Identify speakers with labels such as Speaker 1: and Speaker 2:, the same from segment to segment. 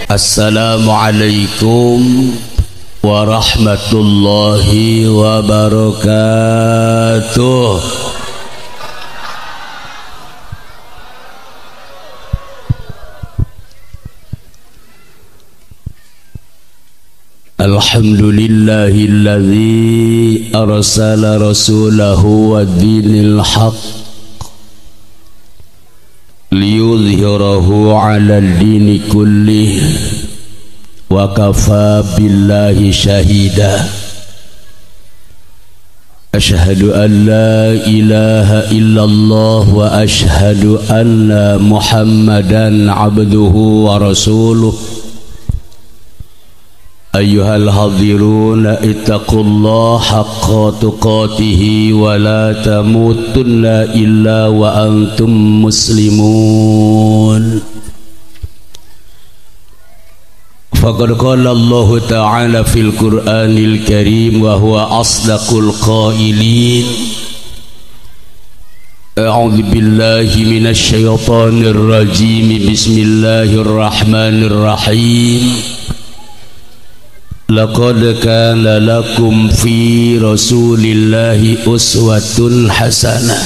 Speaker 1: Assalamualaikum warahmatullahi wabarakatuh. Alhamdulillahilladzi arsala rasulahu wad-dinil haqq liyudhhirahu 'alal dini kullih wa kafa billahi syahida. Asyhadu an la ilaha illallah wa asyhadu anna Muhammadan abduhu wa rasuluh. Ayyuhal hadiruna ittaqullaha haqqa tuqatihi wa la tamutunna illa wa antum muslimun. Faqad qala Allahu ta'ala fil Qur'anil Karim wa huwa asdaqul qailin. A'udzu billahi minasy syaithanir rajim. Bismillahirrahmanirrahim. Laqad kana lakum fi rasulillahi uswatun hasanah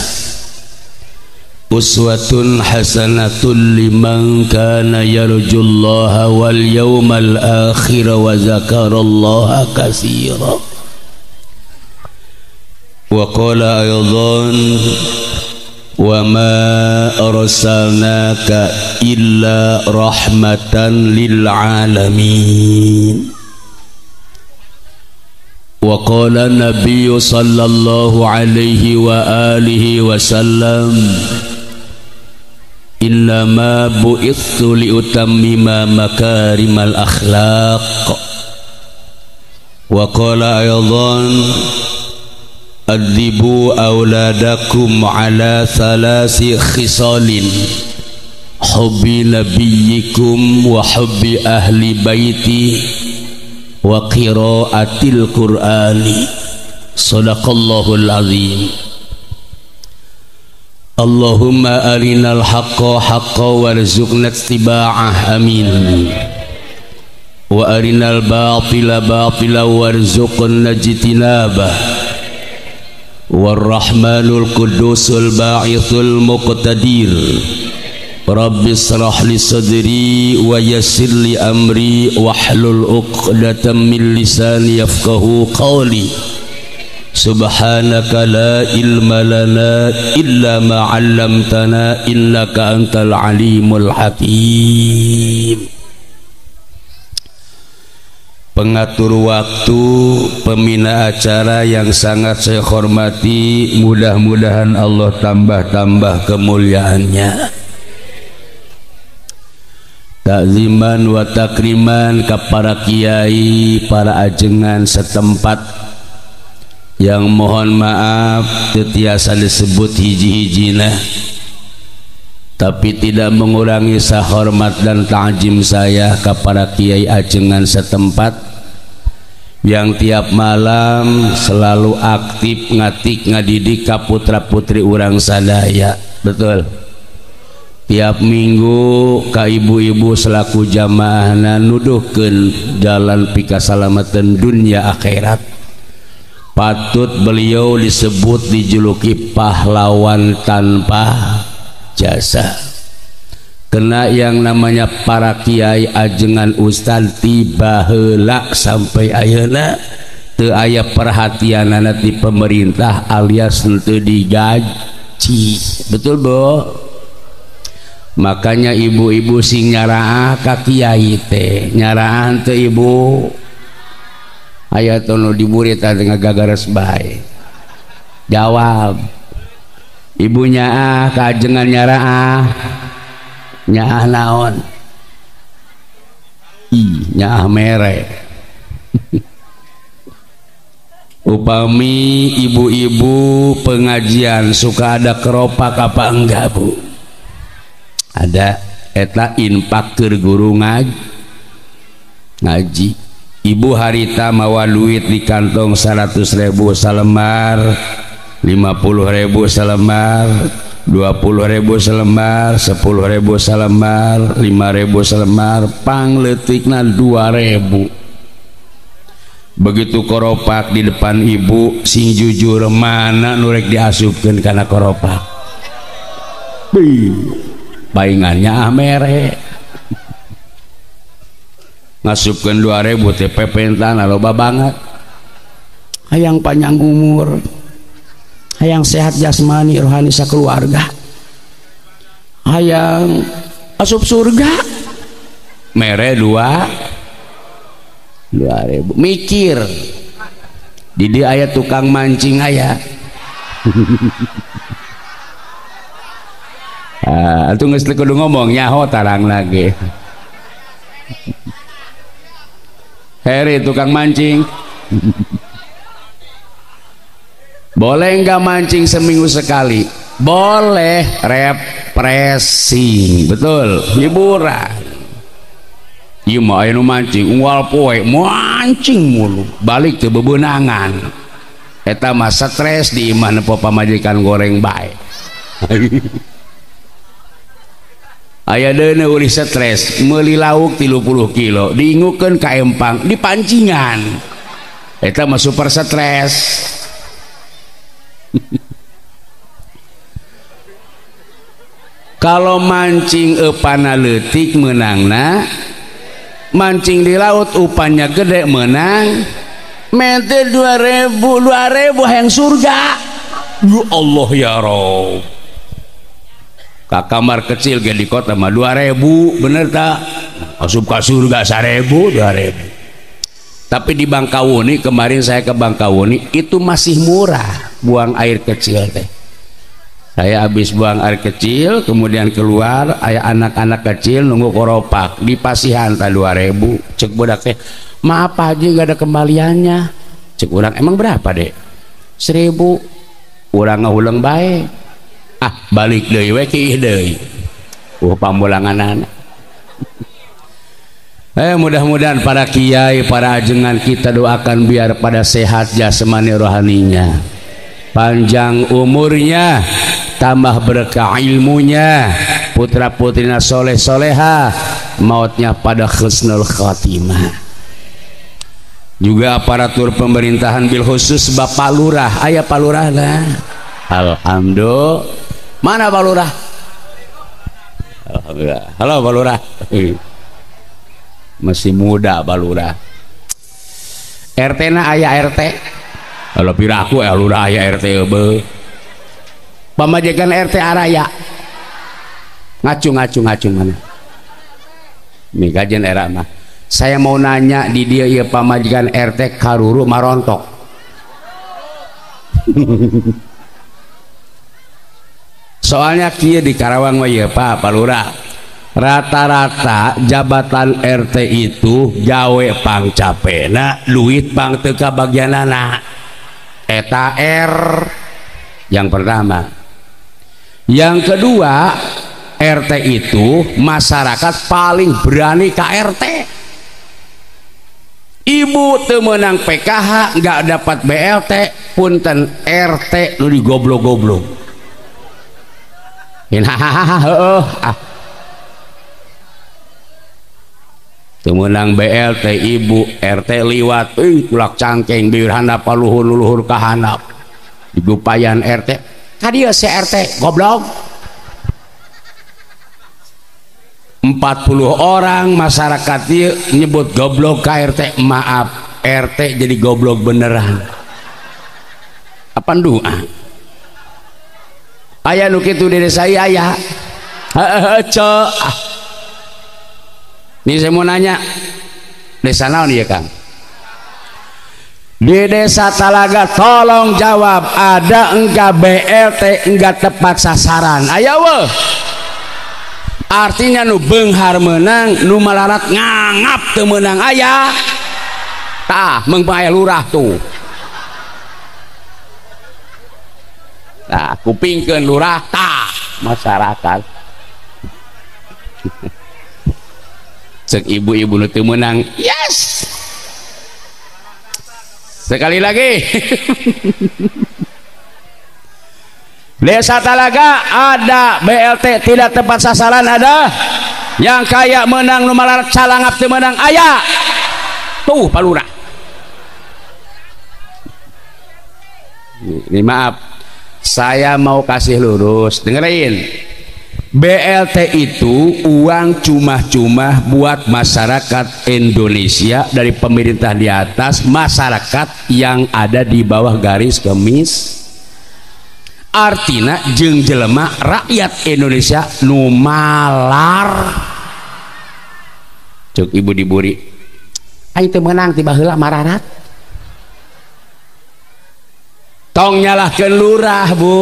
Speaker 1: uswatun hasanatun liman kana yarjullaha wal yawmal akhir wa dzakarallaha katsira. Wa qala aidan wa ma arsalnaka illa rahmatan lil alamin. Wa qala nabiyyu sallallahu alaihi wa alihi wasallam innama bu'ithu liutammima makarimal akhlaq. Wa qala aidan adzibu auladakum ala thalasi khisalin hubbi nabiyyikum wa hubbi ahli baiti wa qiraatil qur'ani. Sadaqallahul azim. Allahumma arinal haqqa haqqa warzuqna ittiba'ah, amin. Wa arinal batila batila warzuqna ijtinabah. Warrahmanul qudusul ba'ithul muqtadir. Rabbi israh li sadri wa yassir li amri wahlul 'uqdatam min lisani yafqahu qawli. Subhanaka la ilma lana illa ma 'allamtana innaka antal alimul hakim. Pengatur waktu, pembina acara yang sangat saya hormati, mudah-mudahan Allah tambah-tambah kemuliaannya. Takziman wa takriman kepada kiai, para ajengan setempat yang mohon maaf tetiasa disebut hiji-hijina, tapi tidak mengurangi sahormat dan ta'zim saya kepada kiai ajengan setempat yang tiap malam selalu aktif ngatik ngadidik ka putra-putri urang sadaya. Betul. Tiap minggu ka ibu-ibu selaku jamaahna nuduhkeun jalan pikasalamatan dunia akhirat. Patut beliau disebut dijuluki pahlawan tanpa jasa. Kena yang namanya para kiai ajengan ustad tiba heula sampai ayeuna teu aya perhatianana ti pemerintah alias teu digaji. Betul, Bu? Makanya ibu-ibu sing nyaraah ka kiai teh, nyaraah teu ibu. Aya teu nu diburit teh ngagagares bae. Jawab. Ibu nyaah ka ajengan nyaraah. Nyaah naon? Ih, nyaah mere. Upami ibu-ibu pengajian suka ada keropak apa enggak, Bu? Ada. Eta infak keur guru ngaji. Ibu harita mawa duit di kantong 100.000 salembar, 50.000 selembar, 20.000 selembar, 10.000 selembar, 5.000 selembar, pangleutikna 2.000. Begitu koropak di depan ibu, sing jujur mana nu rek diasupkeun kana koropak. Bih, paingannya mere. Ngasupkeun 2.000 teh pepentana loba banget. Hayang panjang umur, hayang sehat jasmani rohani sakeluarga, hayang asup surga, mere 2.000. Mikir di dia aya tukang mancing aya. Ah, atuh geus kudu ngomong nyaho tarang lagi. Heri tukang mancing. Boleh enggak mancing seminggu sekali? Boleh, refreshing, betul, hiburan. Ieu mah aya nu mancing unggal poe mancing mulu, balik teu bebeunangan. Eta mah stres di imah nepo pamajikan goreng bae. Aya deui nu ulih stres, meuli lauk 30 kilo, diingukeun ka empang, dipancingan. Eta mah super stres. Kalau mancing eupana leutik meunangna, mancing di laut upannya gede menang, mente 2.000 2.000 hayang surga. Ya Allah ya Rob. Ka kamar kecil ge di kota mah 2.000, bener tak? Asup ka surga 1.000 2.000. Tapi di Bangkawuni kemarin saya ke Bangkawuni itu masih murah buang air kecil teh. Saya habis buang air kecil kemudian keluar, aya anak-anak kecil nunggu koropak di pasihan tah 2.000. Cek budak teh, maaf aja nggak ada kembaliannya. Cek urang emang berapa dek? 1.000. Urang ngahuleng bae. Ah balik deui we kiih deui. Pamulanganana. Mudah-mudahan para kiai, para ajengan kita doakan biar pada sehat jasmani rohaninya, panjang umurnya, tambah berkah ilmunya, putra putrinya soleh soleha, mautnya pada husnul khatimah. Juga aparatur pemerintahan bil khusus Bapak Lurah, ayah Pak Lurah lah. Alhamdulillah. Mana Pak Lurah? Alhamdulillah. Halo Pak Lurah. Masih muda Pak Lurah. RT na ayah RT. Kalau piraku ya lurah aya RT be. Pamajikan RT araya. Ngacung mana? Nih kajian era mah. Saya mau nanya di dia ieu pamajikan RT karuru marontok. Soalnya kieu di Karawang mah ieu Pak Lurah. Rata-rata jabatan RT itu gawe pang capena, duit pang teu kabagianana. Eta R yang pertama. Yang kedua, RT itu masyarakat paling berani ke RT. Ibu teu meunang PKH, nggak dapat BLT, punten RT nu digoblok-goblok. Heuh ah. Teu meunang BLT ibu RT liwat kulak cangkeng biur handap paluhur-luhur ka handap digupayan RT ka dieu si RT goblok. 40 orang masyarakat ieu nyebut goblok ka RT, maaf RT jadi goblok beneran. Apa doa aya nu kitu di desa ieu aya. Heuh ceu. Ini saya mau nanya, desa naon ya Kang? Di desa Talaga tolong jawab, ada enggak BLT enggak tepat sasaran? Ayo weh. Artinya nu beunghar menang, nu malarat ngangap teu meunang aya. Tah, meung aya lurah tuh. Tah, kupingkeun lurah tah masyarakat. Cek ibu-ibu nu teu meunang, yes. Sekali lagi. Desa Talaga ada BLT tidak tepat sasaran, ada yang kaya menang nu malarat calangap teu menang aya tuh Pak Lurah. Ini maaf, saya mau kasih lurus, dengerin. BLT itu uang cuma-cuma buat masyarakat Indonesia dari pemerintah di atas, masyarakat yang ada di bawah garis kemis. Artina jeung jelema rakyat Indonesia nu malar. Cuk ibu diburi, aing teu meunang ti baheula mararat. Tong nyalahkeun lurah, Bu.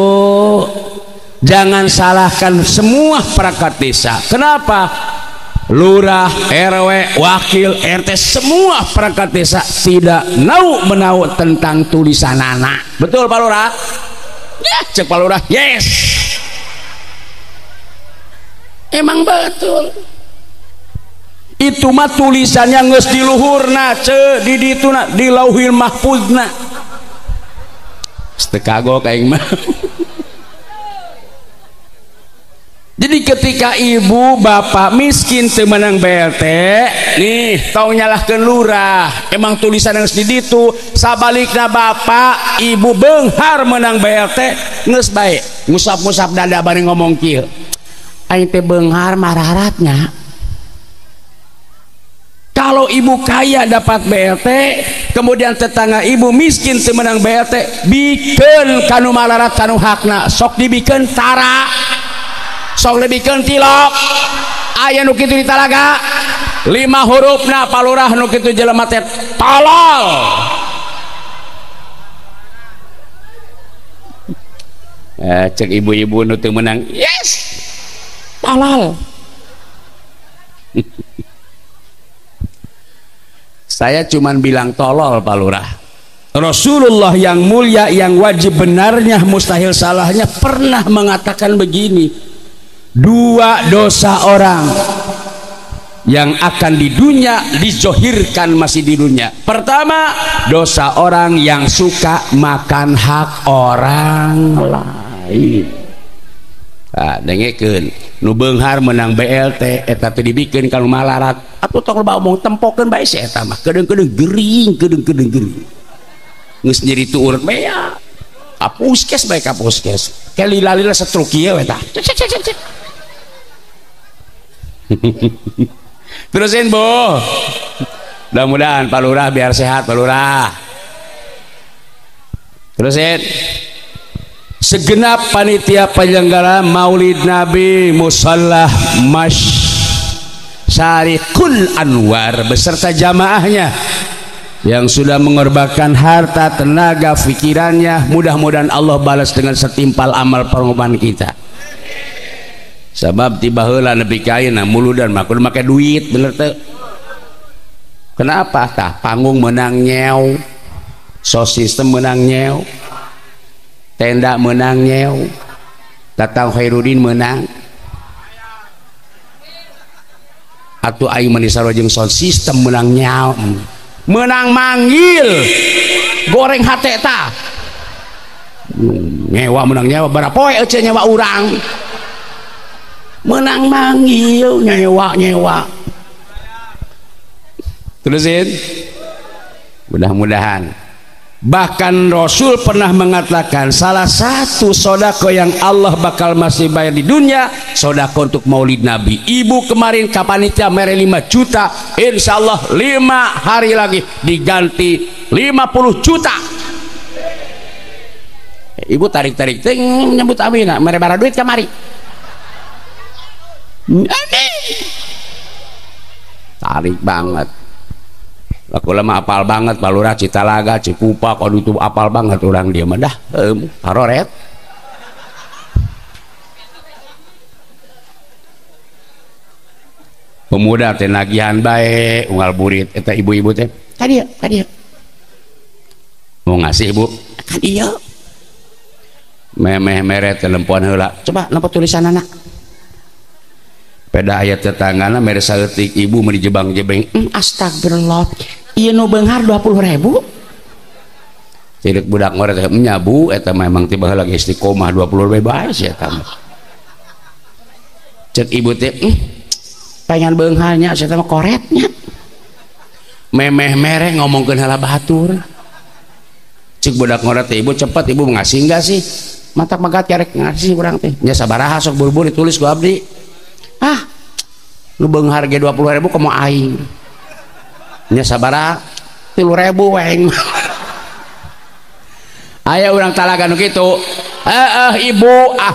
Speaker 1: Jangan salahkan semua perangkat desa. Kenapa? Lurah, RW, wakil, RT, semua perangkat desa tidak nau menau tentang tulisan anak. Betul Pak Lurah? Ya, cek Pak Lurah, yes. Emang betul. Itu mah tulisannya geus di luhurna, ce, di dituna, di lauhil mahfuzna. Teu kagok aing mah. Jadi ketika ibu bapak miskin teu meunang BLT, nih tong nyalahkeun lurah, emang tulisan geus di ditu. Sabalikna bapak ibu beunghar meunang BLT, geus bae ngusap-ngusap dada bari ngomong kieu, aing teh beunghar mararatnya. Kalau ibu kaya dapat BLT, kemudian tetangga ibu miskin teu meunang BLT, bikeun kanu malarat kanu hakna, sok dibikeun tara, sok dibikeun tilok. Aya nu kitu di Talaga, 5 hurufna Pak Lurah nu kitu jelema teh tolol. Cek ibu-ibu nu teu meunang, yes, tolol. Saya cuman bilang tolol Pak Lurah. Rasulullah yang mulia, yang wajib benarnya, mustahil salahnya, pernah mengatakan begini, dua dosa orang yang akan di dunia dizohirkan masih di dunia. Pertama, dosa orang yang suka makan hak orang lain. Nah, dengekeun nu beunghar menang BLT eta teh dibikeun ka nu malarat, atuh tong loba omong, tempokeun bae si eta mah, kedeung-kedeung gering, kedeung-kedeung gering, geus nyeri tuur bea ka puskes bae, ka puskes ke lila-lila stroke ieu eta. Cek cek cek cek. Terusin Bu, mudah-mudahan Pak Lurah biar sehat Pak Lurah. Terusin. Segenap panitia penyelenggara Maulid Nabi Musallah Masyarikul Anwar beserta jamaahnya yang sudah mengorbankan harta, tenaga, pikirannya, mudah-mudahan Allah balas dengan setimpal amal pengorbanan kita. Sebab tiba heula nepi ka ayeuna muludan mah kudu make duit, bener teu? Kenapa tah? Panggung menang nyew, sound system menang nyew, tenda menang nyew, Tatang Khairuddin menang. Atuh aing mah sarua jeung sound system menang nyew, menang manggil goreng hate ta. Nyewa menang nyewa bara poe euceu nyewa urang. Menang manggil nyewa nyewa. Terusin. Mudah-mudahan. Bahkan Rasul pernah mengatakan salah satu sodako yang Allah bakal masih bayar di dunia, sodako untuk Maulid Nabi. Ibu kemarin kapanitia mere 5 juta, insya Allah 5 hari lagi diganti 50 juta. Ibu tarik-tarik ting nyebut amin, mere bara duit kamari. Amin. Tarik banget. Aku lama apal banget Pak Lurah Citalaga, Cikupa, kalau itu apal banget orang dia mah dah, karoret. Pemuda teh nagihan bae, unggal burit eta ibu-ibu teh. Ka dieu, ka dieu. Mau ngasih Bu? Ka dieu. Memeh mere teh lempoan heula. Coba nempo tulisan anak. Peda aya tetanggana mere saeutik ibu mah dijebang-jebeng. Astagfirullah. Ieu nu beunghar 20.000. Cilik budak ngora teh nya bu eta memang tiba lagi istiqomah 20 bebas ya eta mah. Cek ibu teh pengen beunghalnya saya mah koretnya. Memeh mereh ngomongkeun heula batur. Cek budak ngora teh ibu cepat ibu ngasih enggak sih? Matak magat karek ngasih urang teh. Nya sabaraha sok buru-buru ditulis ku abdi. Ah, nu beunghar ge 20.000 komo aing. Nya sabaraha 3.000 we. Aya urang talaga nu kitu. Heeh ibu ah.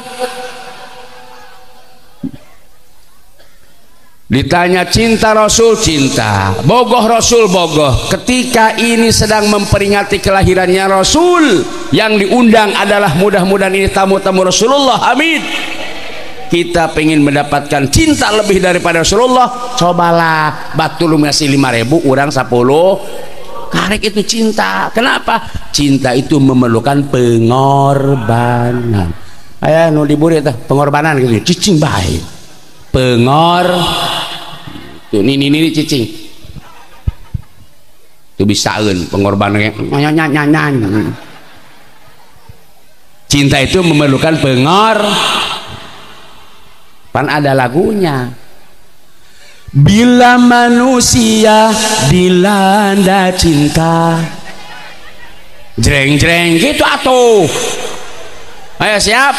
Speaker 1: Ditanya cinta Rasul cinta, bogoh Rasul bogoh. Ketika ini sedang memperingati kelahirannya Rasul, yang diundang adalah mudah-mudahan ini tamu-tamu Rasulullah. Amin. Kita pengen mendapatkan cinta lebih daripada Rasulullah, cobalah batu lu ngasih 5.000 orang 10 karek itu cinta. Kenapa? Cinta itu memerlukan pengorbanan. Aya nu diburi teh pengorbanan gitu, cicing bae. Pengor tuh nini nini cicing. Tuh bisaeun pengorbanan nyanyan. Cinta itu memerlukan pengor. Pan ada lagunya. Bila manusia dilanda cinta, jreng-jreng gitu atuh. Ayo siap.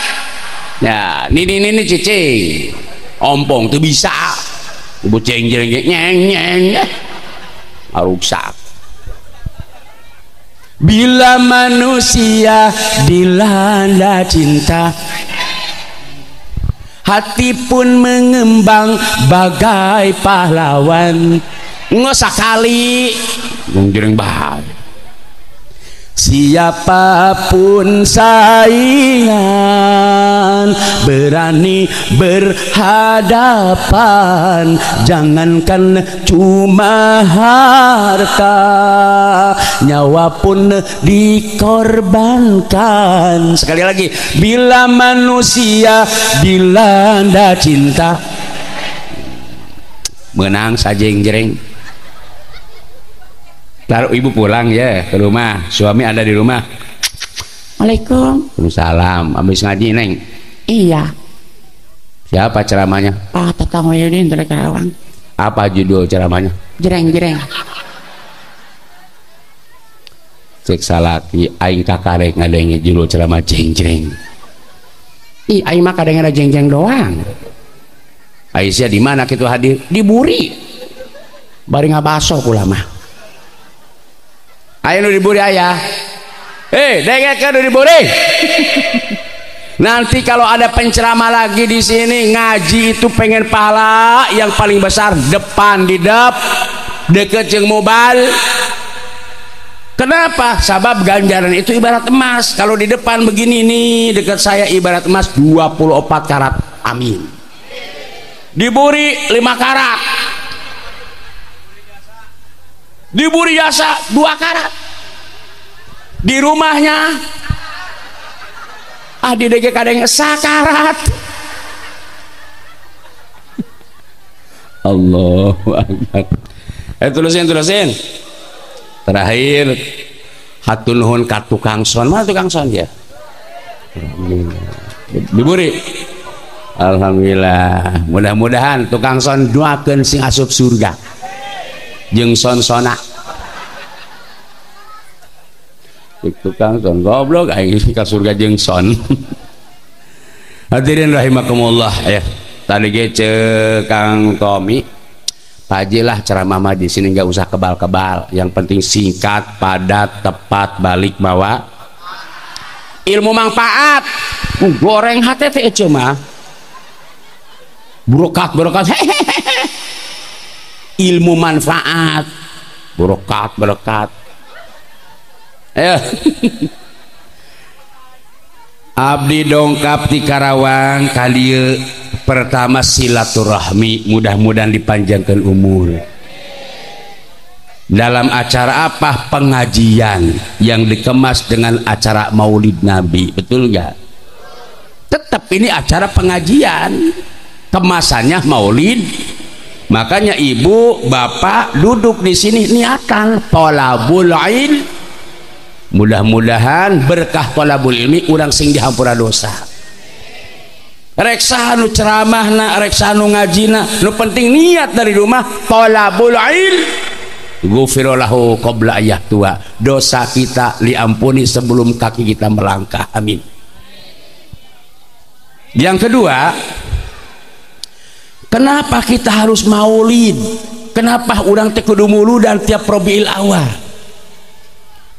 Speaker 1: Ya, nini nini cicing. Ompong tuh bisa. Ibu jeng-jreng nyeng nyeng. Aruksak. Bila manusia dilanda cinta, hati pun mengembang bagai pahlawan. Nggak sakali jreng bae. Siapapun saingan berani berhadapan, jangankan cuma harta, nyawa pun dikorbankan. Sekali lagi, bila manusia dilanda cinta, menang sajeng jreng. Taruh ibu pulang ya ke rumah, suami ada di rumah. Waalaikumsalam. Salam. Habis ngaji neng. Iya. Siapa ceramahnya? Pak Tatang Wahyudin dari Karawang. Apa judul ceramahnya? Jreng-jreng. Cek salaki aing kakarek ngadenge judul ceramah jeng-jreng. Ih, aing mah kadang ada jeng-jeng doang. Aisyah di mana kitu hadir? Di Buri. Bari ngabaso kula mah. Ayo nu diburi ayah. Dengekeun nu diburi. Nanti kalau ada penceramah lagi di sini ngaji itu pengen pahala yang paling besar depan di dep deket jeung mobile. Kenapa? Sabab ganjaran itu ibarat emas. Kalau di depan begini nih dekat saya ibarat emas 24 karat. Amin. Diburi 5 karat. Diburi jasa 2 karat. Di rumahnya ah di DG kadang sakarat. Allahu Akbar. Tulisin. Terakhir hatur nuhun ka tukang son. Mana tukang son ya? Diburi. Alhamdulillah. Mudah-mudahan tukang son doakeun sing asup surga. Jeung son-sona. Tukang son goblok aing ka surga jeung son. Hadirin rahimakumullah ya. Tadi ge ceuk Kang Tommy, pajilah ceramah mah di sini enggak usah kebal-kebal, yang penting singkat, padat, tepat, balik bawa ilmu manfaat. Goreng hate teh eceu mah. Berokat-berokat. Ilmu manfaat, berokat-berokat. Ayo. Abdi dongkap di Karawang kalieu pertama silaturahmi, mudah-mudahan dipanjangkan umur. Dalam acara apa? Pengajian yang dikemas dengan acara Maulid Nabi, betul nggak? Tetap ini acara pengajian, kemasannya Maulid. Makanya ibu bapak duduk di sini niatkan thalabul ilm. Mudah-mudahan berkah thalabul ilmi urang sing dihampura dosa. Rek saha nu ceramahna, rek saha nu ngajina, nu penting niat dari rumah thalabul ilm. Ghufira lahu qabla ayah tua. Dosa kita diampuni sebelum kaki kita melangkah. Amin. Yang kedua, kenapa kita harus maulid? Kenapa urang teh kudu muludan tiap Rabiul Awal?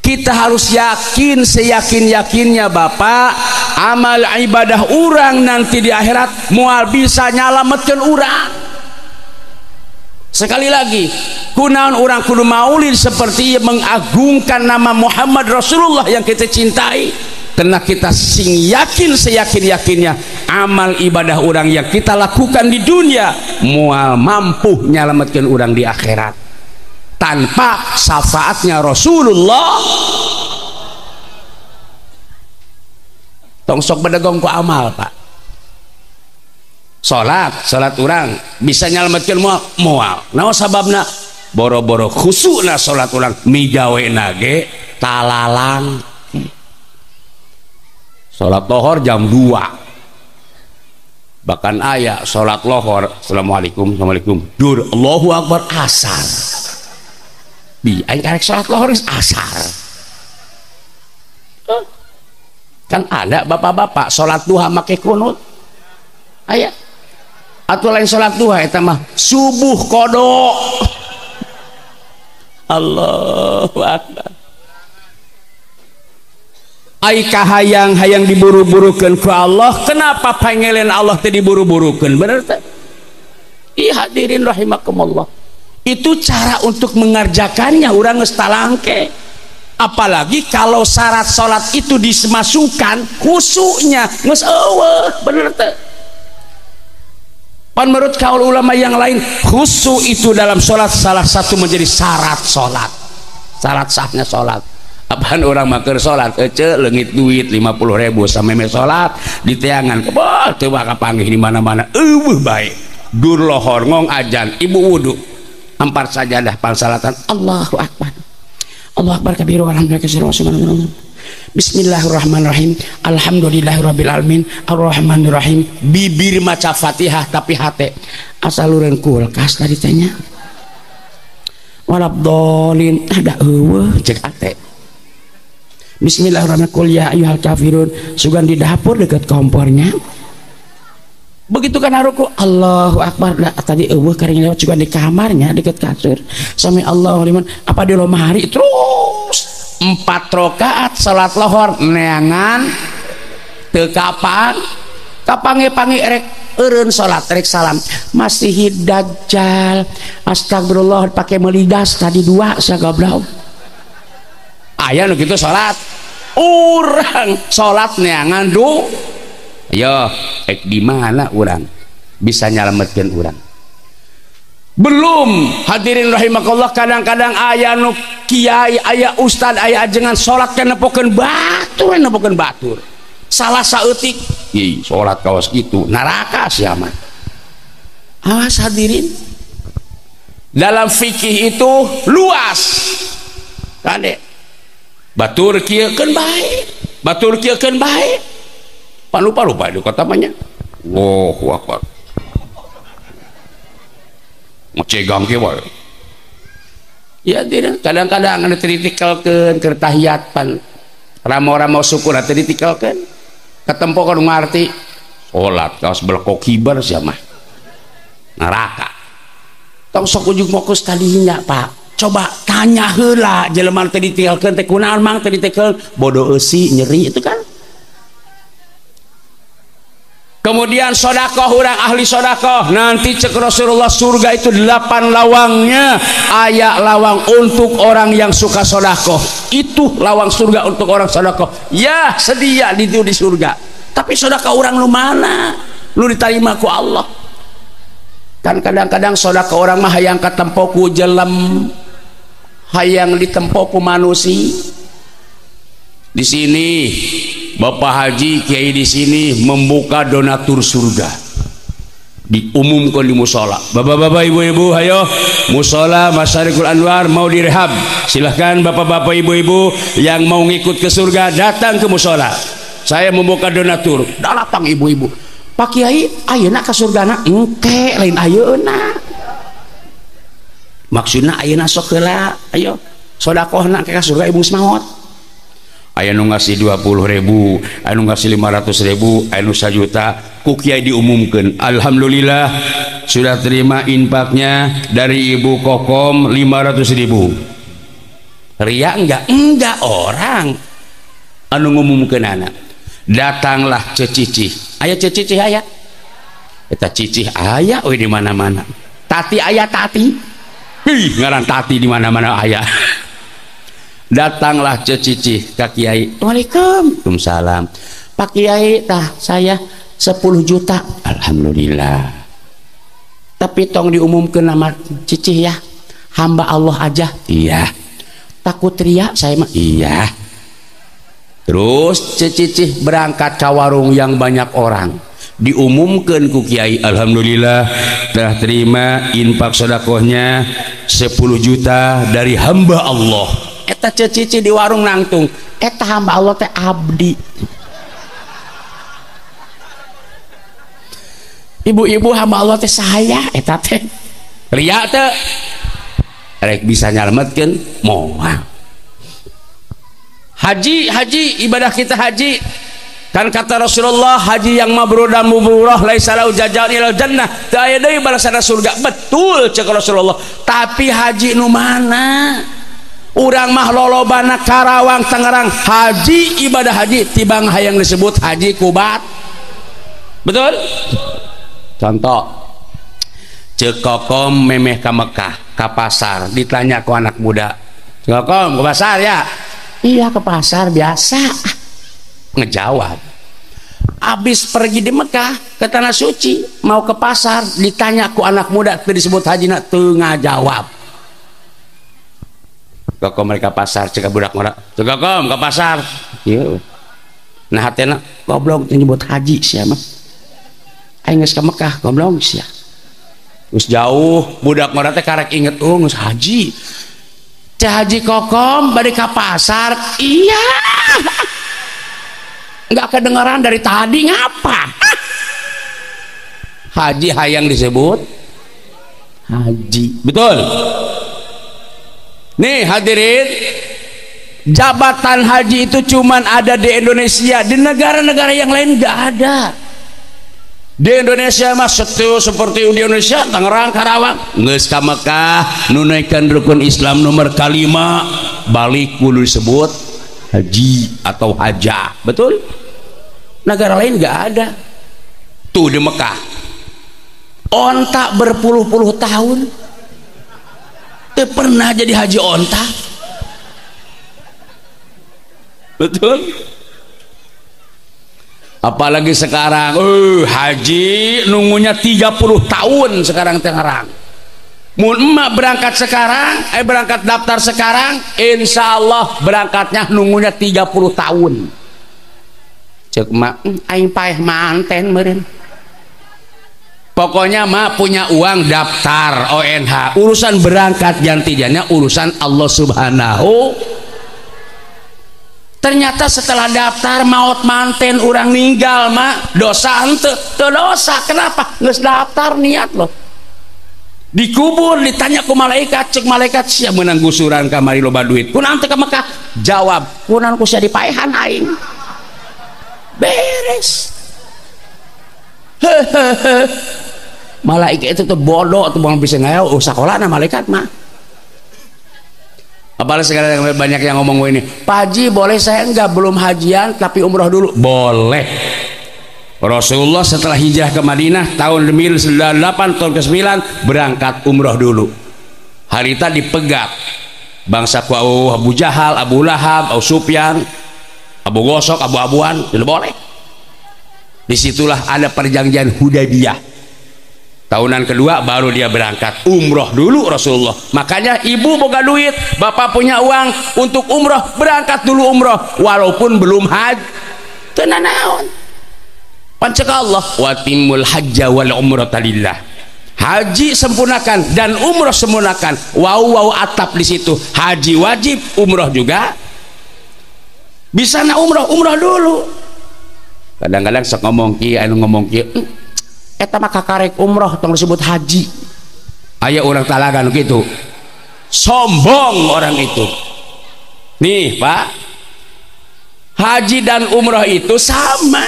Speaker 1: Kita harus yakin seyakin-yakinnya Bapak, amal ibadah urang nanti di akhirat moal bisa nyalametkeun urang. Sekali lagi, kunaon urang kudu maulid seperti mengagungkan nama Muhammad Rasulullah yang kita cintai. Karena kita sing yakin seyakin-yakinnya amal ibadah orang yang kita lakukan di dunia moal mampu nyalametkeun urang di akhirat tanpa syafaatnya Rasulullah. Tong sok bedegong ku amal Pak. Salat urang bisa nyalametkeun moal moal. Naon sababna? Boro-boro khusukna salat urang migawena ge talalang. Salat lohor jam 2. Bahkan aya salat lohor assalamualaikum assalamualaikum dur Allahu akbar asar. Bi aing karek salat lohor geus asar. Kan ada bapak-bapak salat duha make kunut. Aya. Atuh lain salat duha eta mah subuh kodok. Allahu akbar. Ai kahayang hayang diburu-burukeun ku Allah, kenapa pangelen Allah teh diburu-burukeun? Bener teh? Ih hadirin rahimakumullah. Itu cara untuk mengerjakannya urang geus talangke. Apalagi kalau syarat salat itu dimasukkan khusuknya geus eueuh, bener teh? Pan menurut kaul ulama yang lain, khusyuk itu dalam salat salah satu menjadi syarat salat. Syarat sahnya salat. Apaan orang maker salat ece leungit duit 50.000 sameme salat di teangan kebal teu bakal panggih di mana-mana eueuh bae. Dur lohor ngong ajan ibu wudu ampar sajadah pangsalatan Allahu akbar. Allahu akbar kabiru walhamdulillah katsiran wa subhanallah. Bismillahirrahmanirrahim. Alhamdulillahirabbil alamin arrahmanirrahim. Bibir maca Fatihah tapi hate asalureun kulkas tadi teh nya. Walabdolin ada eueuh cek hate. Bismillahirrahmanirrahim. Qul ya ayyuhal kafirun. Sugan di dapur dekat kompornya. Begitu kan haruku Allahu akbar. Nah, tadi eueuh karing lewat sugan di kamarnya dekat kasur. Sami Allahu liman apa di lemari terus 4 rakaat salat lohor neangan teu kapan kapange-pange rek eureun salat rek salam Masih Dajjal astagfirullah pakai melidas tadi 2 sagoblok. Aya nu kitu salat urang salat neangan du ayo ek di mana urang bisa nyalametkeun urang. Belum hadirin rahimakallah, kadang-kadang aya nu kiai aya ustad aya ajengan salat teh nepokeun batur nepokeun batur salah saeutik ih salat kawas kitu neraka sia mah. Awas hadirin, dalam fikih itu luas kade batur kieu keun bae batur kieu keun bae pan lupa-lupa di kota mah nya. Allahu akbar ngecegang kieu wae. Ya tidak, kadang-kadang anu teu ditikelkeun keur tahiyat pan ramo-ramo syukur teu ditikelkeun katempo kudu ngarti salat kaos belekok kibar sia mah neraka. Tong sok ujug fokus tadinya Pak, coba tanya heula jelema teu ditikelkeun teh kunaon mang teu ditikel bodoh eusi nyeri itu kan. Kemudian sodakoh, orang ahli sodakoh nanti cek Rasulullah surga itu 8 lawangnya, aya lawang untuk orang yang suka sodakoh, itu lawang surga untuk orang sodakoh ya sedia itu di surga. Tapi sodakoh orang lu mana lu diterima ku Allah. Kan kadang-kadang sodakoh orang mah hayang katempo ku jelem, hayang ditempo ku manusia. Di sini Bapak Haji Kiai di sini membuka donatur surga. Diumumkan di musola. Bapak-bapak, ibu-ibu, ayo musola Masyarikul Anwar mau direhab. Silahkan bapak-bapak, ibu-ibu yang mau ngikut ke surga datang ke musola. Saya membuka donatur. Datang ibu-ibu. Pak Kiai, ayeuna ka surgana? Engke lain ayeuna. Maksudna ayeuna sok heula, ayo sodakohna ke surga ibu maot. Aya nu ngasih 20.000, aya nu ngasih 500.000, aya nu 1 juta, ku kiai diumumkeun. Alhamdulillah sudah terima infaknya dari Ibu Kokom 500.000. Ria enggak? Enggak, orang anu ngumumkeun anak. Datanglah cecicih. Aya cecicih aya. Eta cicih aya we di mana-mana. Tati aya tati. Ih, ngaran tati di mana-mana aya. Datanglah cecicih ka kiai. Waalaikumsalam. Pak Kiai, tah saya 10 juta. Alhamdulillah. Tapi tong diumumkeun nama cicih ya. Hamba Allah aja. Iya. Takut ria saya mah. Iya. Terus cecicih berangkat ke warung yang banyak orang. Diumumkan ku kiai, alhamdulillah telah terima infak sedekahnya 10 juta dari hamba Allah. Eta cecici di warung nangtung, eta hamba Allah teh abdi. Ibu-ibu hamba Allah teh saya eta teh. Ria teh rek bisa nyalametkeun moal. Haji, haji ibadah kita haji. Kan kata Rasulullah, haji yang mabrur dan mabrurah laisa lahu jazaa'un ilal jannah. Teu aya deui balasanna surga. Betul cek Rasulullah. Tapi haji nu mana? Urang mah lolobana Karawang Tangerang haji ibadah haji tibang hayang disebut haji kubat. Betul? Contoh, Ceu Kokom memeh ka Mekah, ka pasar, ditanya ku anak muda, Ceu Kokom ke pasar ya? Iya ke pasar biasa. Ngejawab. Abis pergi di Mekah ke tanah suci mau ke pasar, ditanya ku anak muda teu disebut haji na teu ngajawab. Kokom mereka pasar, cek budak ngora. Ceu Kokom ke pasar. Ieu. Nah hatena goblok teu nyebut haji sia mah. Aing geus ka Mekah goblok sia. Geus jauh budak ngora teh karek inget oh geus haji. Ceu Haji Kokom bade ka pasar. Iya. Enggak kedengeran dari tadi ngapa? Haji hayang disebut haji. Betul. Nih hadirin, jabatan haji itu cuman ada di Indonesia, di negara-negara yang lain nggak ada. Di Indonesia mah seperti di Indonesia, Tangerang, Karawang, geus ka Mekah, nunaikan rukun Islam nomor kelima, balik kudu disebut haji atau hajah. Betul? Negara lain nggak ada. Tuh di Mekah, onta berpuluh-puluh tahun pernah jadi haji onta. Betul? Apalagi sekarang haji nunggunya 30 tahun sekarang Tangerang. Mun emak berangkat sekarang, berangkat daftar sekarang, insya Allah berangkatnya nunggunya 30 tahun. Cek emak, aing paeh manten meureun. Pokoknya mak punya uang daftar ONH, urusan berangkat gantiannya urusan Allah Subhanahu. Ternyata setelah daftar maut manten orang ninggal mak, dosa henteu, teu dosa. Kenapa? Geus daftar niat loh. Dikubur ditanya ku malaikat, cek malaikat sia meunang gusuran kamari loba duit. Kunaon teu ka Mekah? Jawab, kunaon ku sia dipaehan aing. Beres. Hehehe. Malaikat itu tuh bodoh tuh buang bisa ngayau, oh sekolah nah malaikat mah. Apalagi sekarang banyak yang ngomong ini, Pak Haji boleh saya enggak belum hajian tapi umroh dulu? Boleh. Rasulullah setelah hijrah ke Madinah tahun 98 tahun ke-9 berangkat umroh dulu. Harita dipegat bangsa ku Abu Jahal, Abu Lahab, Abu Sufyan, Abu Gosok, Abu Abuan, tidak boleh. Disitulah ada perjanjian Hudaybiyah. Tahunan kedua baru dia berangkat umroh dulu Rasulullah. Makanya ibu boga duit, bapak punya uang untuk umroh, berangkat dulu umroh walaupun belum haji. Teu nanaon. Pancek Allah watimul hajja wal umrata lillah. Haji sempurnakan dan umroh sempurnakan. Wow wow atap di situ. Haji wajib, umroh juga. Bisa na umroh, umroh dulu. Kadang-kadang sok ngomong kieu, anu ngomong kieu, eta mah kakarek umroh tong disebut haji. Aya urang talagan gitu. Sombong orang itu. Nih, Pak. Haji dan umroh itu sama.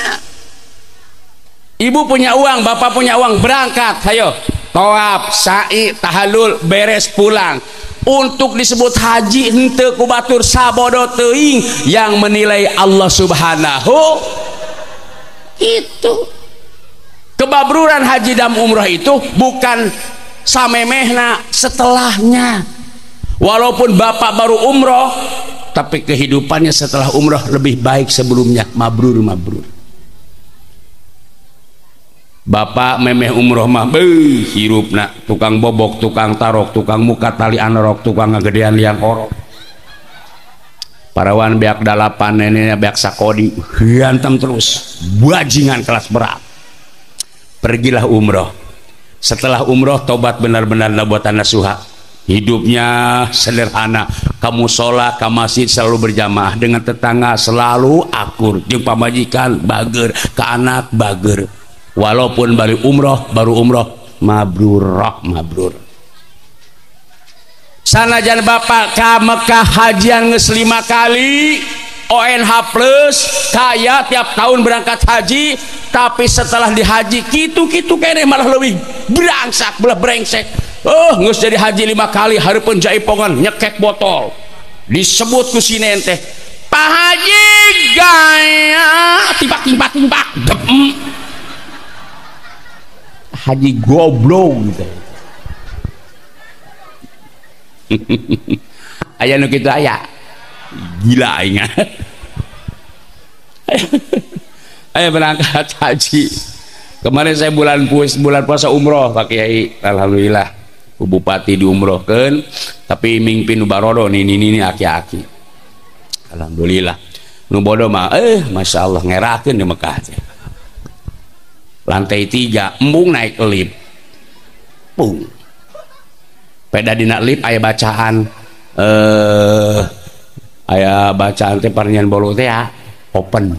Speaker 1: Ibu punya uang, bapak punya uang, berangkat, ayo. Tawaf, sa'i, tahalul, beres pulang. Untuk disebut haji henteu ku batur sabodo teuing yang menilai Allah Subhanahu itu. Kebabruran haji dan umroh itu bukan samemehna, setelahnya. Walaupun bapak baru umroh, tapi kehidupannya setelah umroh lebih baik sebelumnya, mabrur mabrur. Bapak memeh umroh mah beuh hirupna tukang bobok, tukang tarok, tukang muka tali anorok, tukang ngagedean liang orok. Parawan beak dalapan, neneknya beak sakodi, hantam terus, bajingan kelas berat. Pergilah umroh. Setelah umroh tobat benar-benar buat nasuha. Hidupnya sederhana, kamu sholat, ke masjid selalu berjamaah, dengan tetangga selalu akur, jeung pamajikan bager, ke anak bager. Walaupun baru umroh mabrurah mabrur. Sanajan bapak ka Mekah hajian geus 5 kali, ONH plus, kaya tiap tahun berangkat haji, tapi setelah dihaji kitu-kitu kene malah leuwih brangsak belah brengsek. Oh, geus jadi haji 5 kali hareupeun jaipongan nyekek botol. Disebut ku si teh, Pak Haji gaya timbak timbak timbak. Haji goblok gitu. Aya nu kitu aya. Gila aing. Ayo berangkat haji. Kemarin saya bulan puasa umroh Pak Kiai, alhamdulillah. Bupati diumrohkeun, tapi mingpin nu barodo nini-nini aki-aki. Alhamdulillah. Nu bodoh mah Masya Allah ngerakeun di Mekah teh. Lantai 3, embung naik lift. Pung. Peda dina lift aya bacaan aya bacaan teh parnian bolu teh ya, open.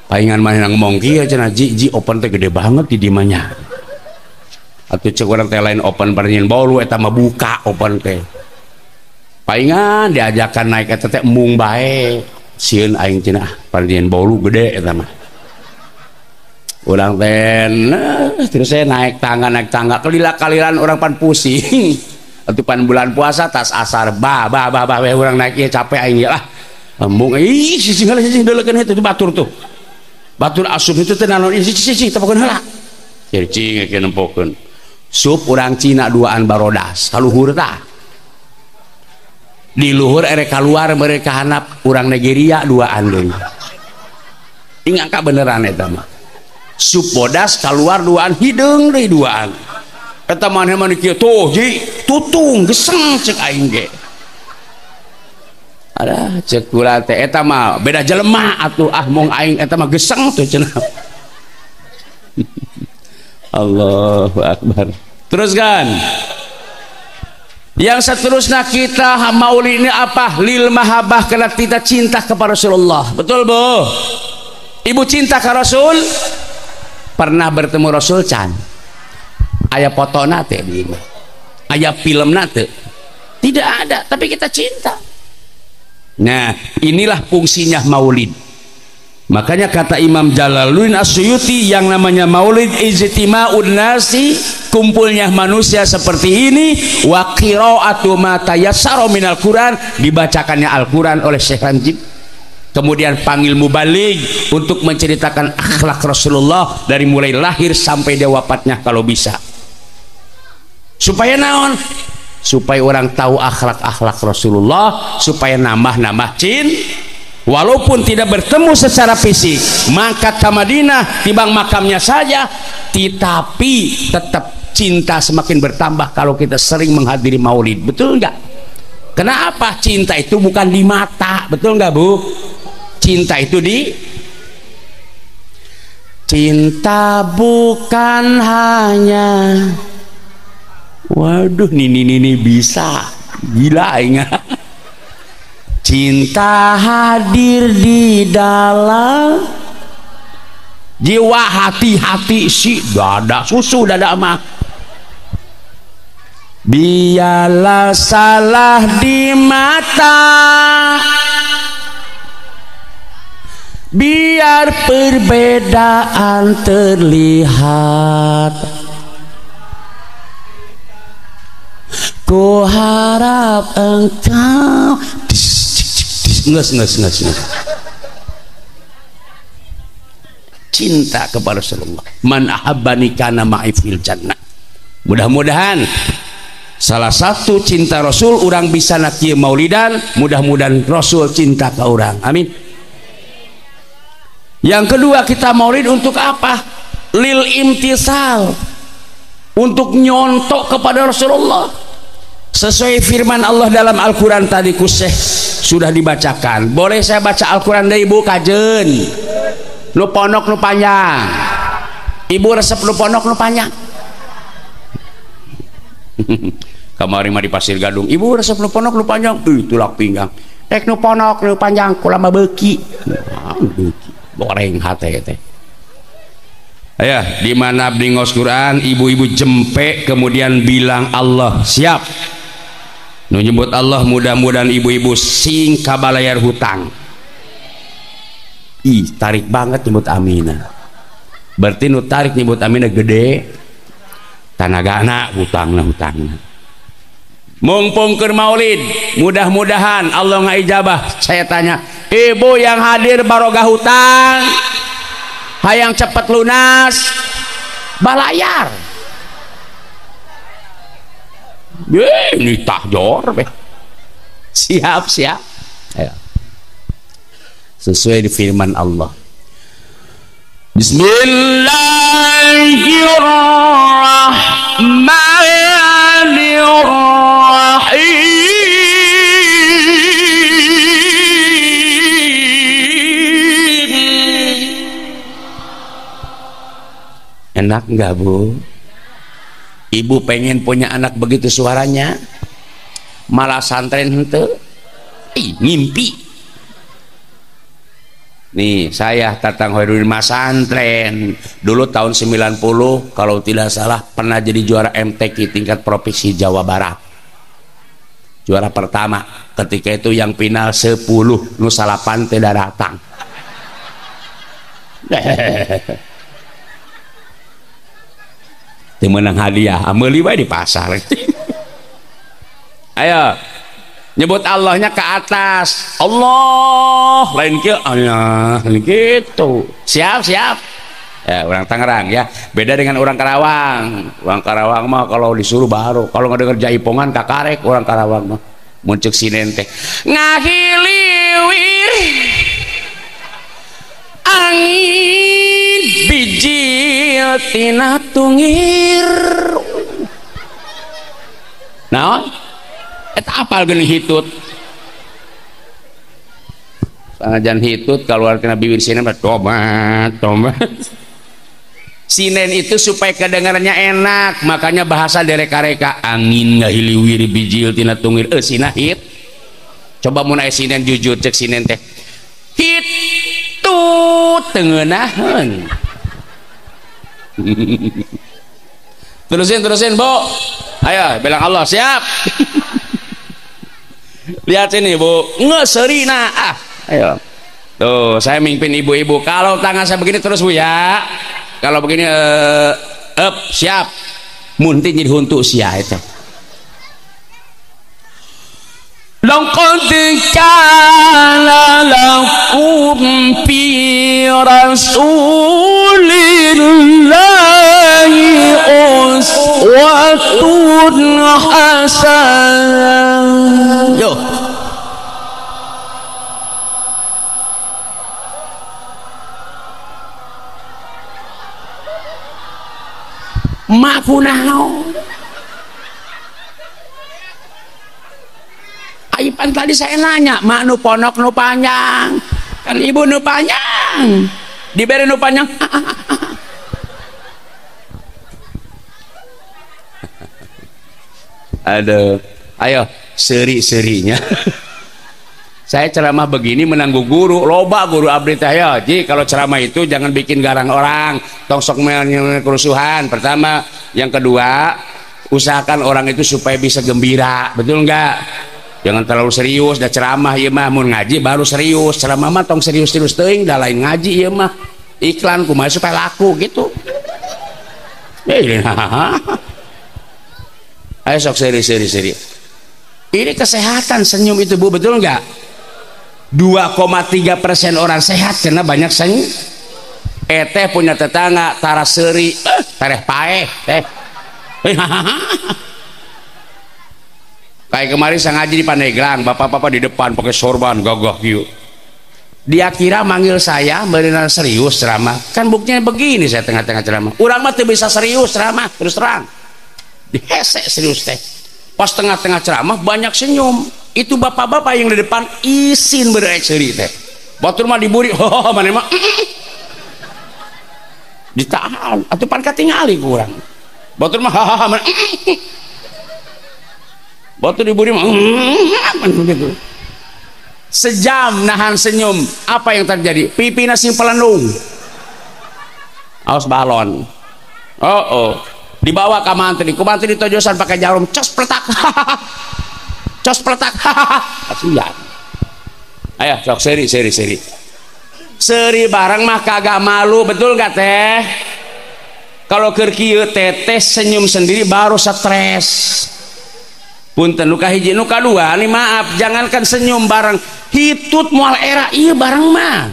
Speaker 1: Paingan manehna ngomong kieu cenah ji open teh gede banget di dimanya. Atuh cek urang teh lain open parnian bolu eta mah buka open teh. Paingan diajakan naik eta teh embung bae. Sieun aing cenah parnian bolu gede eta mah. Urang teh terus saya naik tangga kelila-kalilan orang pan pusing. Atuh pan bulan puasa tas asar ba ba ba ba we urang naik ieu capek aing lah. Embung ih sisi heula sisi deulekeun itu batur tuh. Batur asup itu teh naon sisi sisi tepokeun heula. Cing ke nempokeun. Sup urang Cina duaan barodas kaluhur tah. Di luhur erek kaluar mereka hanap urang Nigeria duaan deui. Ingangka beneran eta mah. Sup bodas keluar duaan hideung deui duaan. Eta maneh mah kieu tuh ji tutung geseng cek aing ge. Alah cek kula teh eta mah beda jelema atuh ah mong aing eta mah geseng tuh cenah. Allahu akbar. Teruskan. Yang seterusnya kita maulid ini apa? Lil mahabbah, karena kita cinta kepada Rasulullah. Betul, Bu? Ibu cinta ke Rasul? Pernah bertemu Rasul can? Aya fotona teh di imah. Aya filmna teh? Tidak ada, tapi kita cinta. Nah, inilah fungsinya maulid. Makanya kata Imam Jalaluddin As-Suyuti, yang namanya maulid ijtima'un nasi, kumpulnya manusia seperti ini, wa qira'atu ma tayassara minal Quran, dibacakannya Al-Quran oleh Syekh Ranjib. Kemudian panggil mubaligh untuk menceritakan akhlak Rasulullah dari mulai lahir sampai dia wafatnya kalau bisa. Supaya naon? Supaya orang tahu akhlak-akhlak Rasulullah, supaya nambah-nambah cinta. Walaupun tidak bertemu secara fisik, mangkat ke Madinah tibang makamnya saja, tetapi tetap cinta semakin bertambah kalau kita sering menghadiri maulid. Betul nggak? Kenapa? Cinta itu bukan di mata, betul nggak Bu? Cinta itu di Cinta bukan hanya, waduh nini bisa gila ingat. Cinta hadir di dalam jiwa, hati-hati si dada susu dada mah. Biarlah salah di mata, biar perbedaan terlihat. Ku harap engkau nges. Cinta kepada Rasulullah. Man ahabbani kana ma'i fil jannah. Mudah-mudahan salah satu cinta Rasul orang bisa nak kieu maulidan, mudah-mudahan Rasul cinta ke orang. Amin. Yang kedua, kita maulid untuk apa? Lil imtisal, untuk nyontok kepada Rasulullah. Sesuai firman Allah dalam Al-Quran tadi kuseh sudah dibacakan. Boleh saya baca Al-Quran dari Ibu kajen? Nu ponok nu panjang. Ibu resep nu ponok nu panjang. Kamari mah di Pasir Gadung, ibu resep nu ponok nu panjang, tulak pinggang. Rek nu ponok nu panjang kula mah beuki. Nah, beuki. Goreng hate teh. Ayo, di mana abdi ngos Quran, ibu-ibu jempe kemudian bilang Allah siap. Nu nyebut Allah, mudah-mudahan ibu-ibu sing kabalayar hutang. Ih, tarik banget nyebut Amina. Berarti nu tarik nyebut Amina gede tanagana hutangna hutangna. Mumpung keur maulid, mudah-mudahan Allah ngaijabah. Saya tanya, ibu yang hadir barogah hutang, hayang cepet lunas, balayar. Ini tahjor beh. Siap, siap. Ayo. Sesuai di firman Allah. Bismillahirrahmanirrahim. Enak nggak, Bu? Ibu pengen punya anak begitu suaranya? Malah santren henteu. Ih, ngimpi. Nih, saya Tatang Hoirudin masantren. Dulu tahun 90 kalau tidak salah pernah jadi juara MTQ tingkat provinsi Jawa Barat. Juara pertama. Ketika itu yang final 10, nu salapan tidak datang. Teu meunang hadiah, meuli wae di pasar. Ayo, nyebut Allahnya ke atas. Allah lain kieu, Allah gitu. Siap, siap. Ya, orang Tangerang ya. Beda dengan orang Karawang. Orang Karawang mah kalau disuruh baru, kalau ngedenger jaipongan kakarek orang Karawang mah. Mun ceuk sinen teh ngahiliwir angin bijil tina tungir. Naon? Eta apal geuning hitut. Sanajan hitut keluar tina bibir sinen tobat, tobat. Sinen itu supaya kedengarannya enak, makanya bahasa dereka-reka angin ngahiliwir bijil tina tungir. Sina hit. Coba mun aya sinen jujur cek sinen teh. Hitut tengeunaheun. Terusin, terusin, Bu. Ayo, bilang Allah, siap. Lihat sini, Bu. Ngeserina. Ah, ayo. Tuh, saya mimpin ibu-ibu. Kalau tangan saya begini terus, Bu ya. Kalau begini up, siap. Munti jadi huntu sia itu. Laqad kana lakum fi rasulillahi uswatun hasanah. Yo. Makunaon? Aipan tadi saya nanya, mak nu ponok nu panjang, kan ibu nu panjang, diberi nu panjang. Aduh, ayo seri-serinya. Saya ceramah begini menanggung guru, loba guru abdi teh ya. Ji, kalau ceramah itu jangan bikin garang orang, tong sok kerusuhan. Pertama, yang kedua, usahakan orang itu supaya bisa gembira, betul enggak? Jangan terlalu serius, dah ceramah ieu mah, mun ngaji baru serius. Ceramah mah tong serius-serius teuing, dah lain ngaji ieu mah. Iklan kumaha supaya laku gitu. Ayo sok seri-seri-seri. Ini kesehatan senyum itu Bu, betul enggak? 2,3% orang sehat karena banyak senyum. Teh punya tetangga tara seri, tareh paeh teh. Kayak kemarin saya ngaji di Pandeglang, bapak-bapak di depan pakai sorban gagah gitu. Dia kira manggil saya benar serius ceramah. Kan buktinya begini saya tengah-tengah ceramah. Urang mah teu bisa serius ceramah, terus terang. Dihesek serius teh. Pas tengah-tengah ceramah banyak senyum. Itu bapak-bapak yang di depan isin bereaksi teh. Batur mah diburi, oh mana mah ditahan atuh pan katingali ku urang. Batur mah hahaha mana batur diburi mah gitu. Sejam nahan senyum, apa yang terjadi? Pipina sing pelenung. Aos balon. Oh, oh. Dibawa ke mantri, ku mantri ditojosan pakai jarum, cos peletak. Cos peletak. Kasihan. Ayo sok seri seri seri. Seri bareng mah kagak malu, betul gak teh? Kalau keur kieu teteh senyum sendiri baru stres. Punten nu kahiji nu kadua nih maaf, jangankan senyum bareng, hitut moal era ieu bareng mah.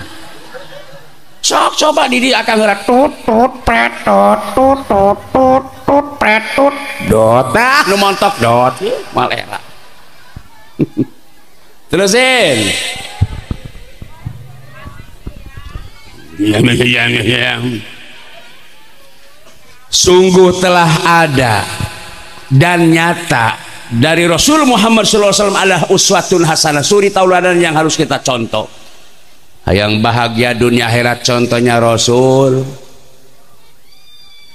Speaker 1: Sok coba didi akan gerak tut tut pret tut tut tut tut tut pret tut dot nah nu montok dot moal era. Terusin. Sungguh telah ada dan nyata dari Rasul Muhammad SAW adalah uswatun hasanah, suri tauladan yang harus kita contoh. Yang bahagia dunia akhirat contohnya Rasul.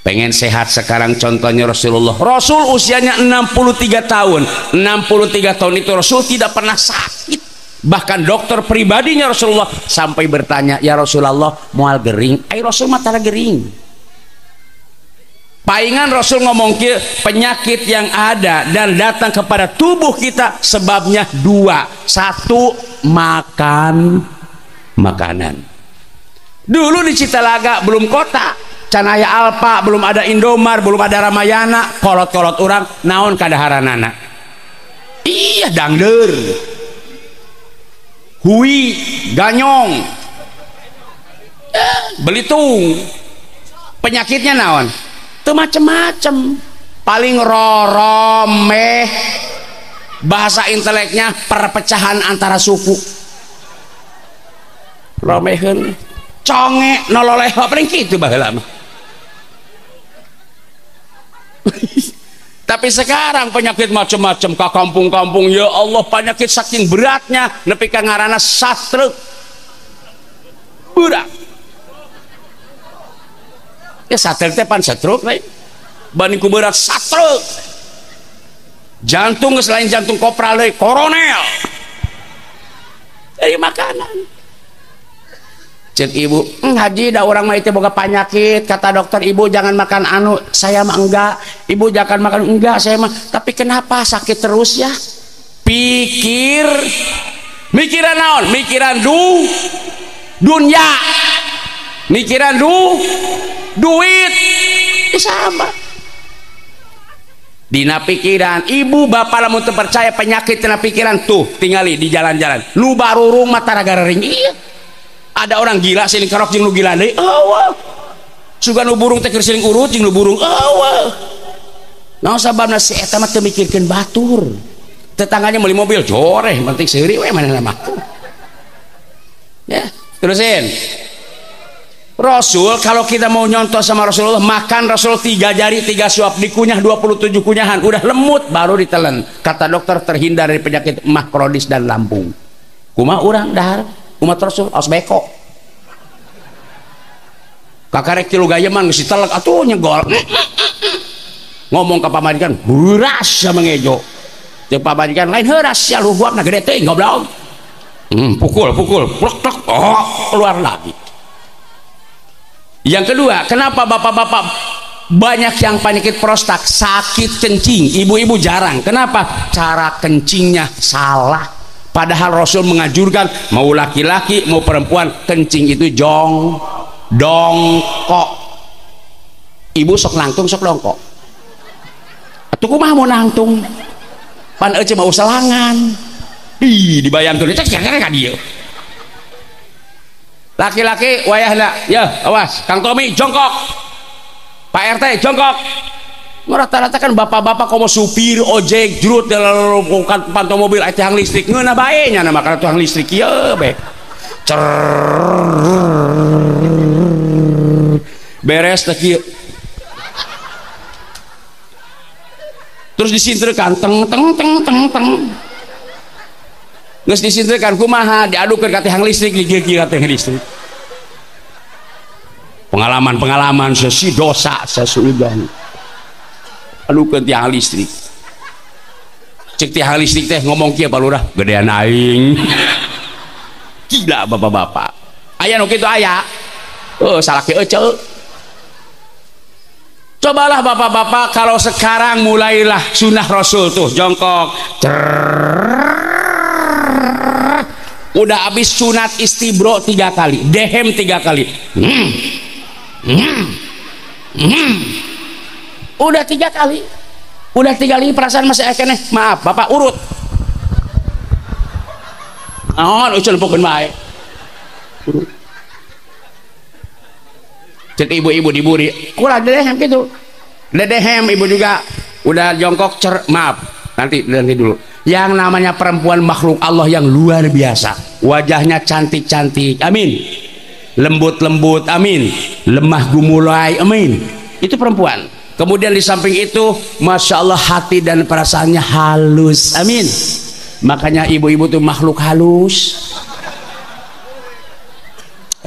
Speaker 1: Pengen sehat sekarang contohnya Rasulullah. Rasul usianya 63 tahun. 63 tahun itu Rasul tidak pernah sakit. Bahkan dokter pribadinya Rasulullah sampai bertanya, ya Rasulullah moal gering? Ai Rasul mah tara gering. Paingan Rasul ngomong ke penyakit yang ada dan datang kepada tubuh kita sebabnya dua. Satu, makan makanan. Dulu di Citalaga belum kota, Canaya Alpa, belum ada Indomar, belum ada Ramayana, kolot-kolot orang naon kadaharanana. Iya dangder, hui, ganyong, belitung. Penyakitnya naon? Itu macem-macem, paling roromeh, bahasa inteleknya perpecahan antara suku. Romeheun, conge, nololeh, paling gitu baheula mah. Tapi sekarang penyakit macem-macem ke kampung-kampung, ya Allah penyakit saking beratnya nepi ka ngaranna satrek. Berat. Ya satrek teh pan stroke lain. Banding ku berat satrek. Jantung selain jantung kopral deui koronel. Dari makanan. Cek ibu, haji dah orang mah itu boga penyakit, kata dokter ibu jangan makan anu, saya mah enggak, ibu jangan makan enggak, saya mah, tapi kenapa sakit terus ya? Pikir, mikiran naon? Mikiran dunia, mikiran duit, sama. Dina pikiran, ibu bapak lamun teu percaya penyakit dina pikiran tuh, tingali di jalan-jalan, lu barurung mah tara garering, iya. Ada orang gila siling kerok jeung nu gila deui, eueuh. Sugan nu burung teh keur siling urut jeung nu burung, eueuh. Naon sababna si eta mah teu mikirkeun batur. Tetangganya meuli mobil joreh, penting seuri we manehna mah. Ya, terusin. Rasul kalau kita mau nyontoh sama Rasulullah, makan Rasul 3 jari 3 suap, dikunyah 27 kunyahan, udah lemut baru ditelan. Kata dokter terhindar dari penyakit mah krodis dan lambung. Kumaha urang dahar? Umat Rasul aos beko. Kakarek tilu gayeman geus ditelek atuh nyegol. Ngomong ka pamajikan, beras sama ngejo. Cek pamajikan lain heuras sia luhuapna gede teuing goblok. Pukul pukul plok plok, oh keluar lagi. Yang kedua, kenapa bapak-bapak banyak yang penyakit prostat, sakit kencing, ibu-ibu jarang. Kenapa? Cara kencingnya salah. Padahal Rasul mengajurkan mau laki-laki mau perempuan kencing itu jong dongkok. Ibu sok nangtung sok dongkok. Atuh kumaha mau nangtung? Pan euceu mau selangan. Ih, dibayangkeun cek cek ka dieu. Laki-laki wayahna, ya awas, Kang Tommy jongkok. Pak RT jongkok. Rata-rata kan bapak-bapak komo supir ojek jurut dalam pantau mobil tiang listrik ngeunah bae nya nama kana tiang listrik ieu bae. Beres teh kieu. Terus disintrekan teng teng teng teng teng. Geus disintrekan kumaha diadukeun ka tiang listrik digieu-gieu ka tiang listrik. Pengalaman-pengalaman sesi dosa sesudah adukeun tiang listrik. Cek tiang listrik teh ngomong kieu Pak Lurah, gedean aing. Gila bapak-bapak. Aya nu kitu aya. Oh, salaki eceu. Cobalah bapak-bapak kalau sekarang mulailah sunnah Rasul tuh jongkok. Udah habis sunat istibro 3 kali, dehem 3 kali. Udah 3 kali. Udah 3 kali perasaan masih keneh. Maaf, bapak urut. Oh, ucul pokon bae. Urut. Cek ibu-ibu diburi, kurang dehem gitu. Dehem ibu juga udah jongkok cer, maaf. Nanti dulu. Yang namanya perempuan makhluk Allah yang luar biasa. Wajahnya cantik-cantik. Amin. Lembut-lembut. Amin. Lemah gumulai. Amin. Itu perempuan. Kemudian di samping itu, masya Allah hati dan perasaannya halus. Amin. Makanya ibu-ibu tuh makhluk halus.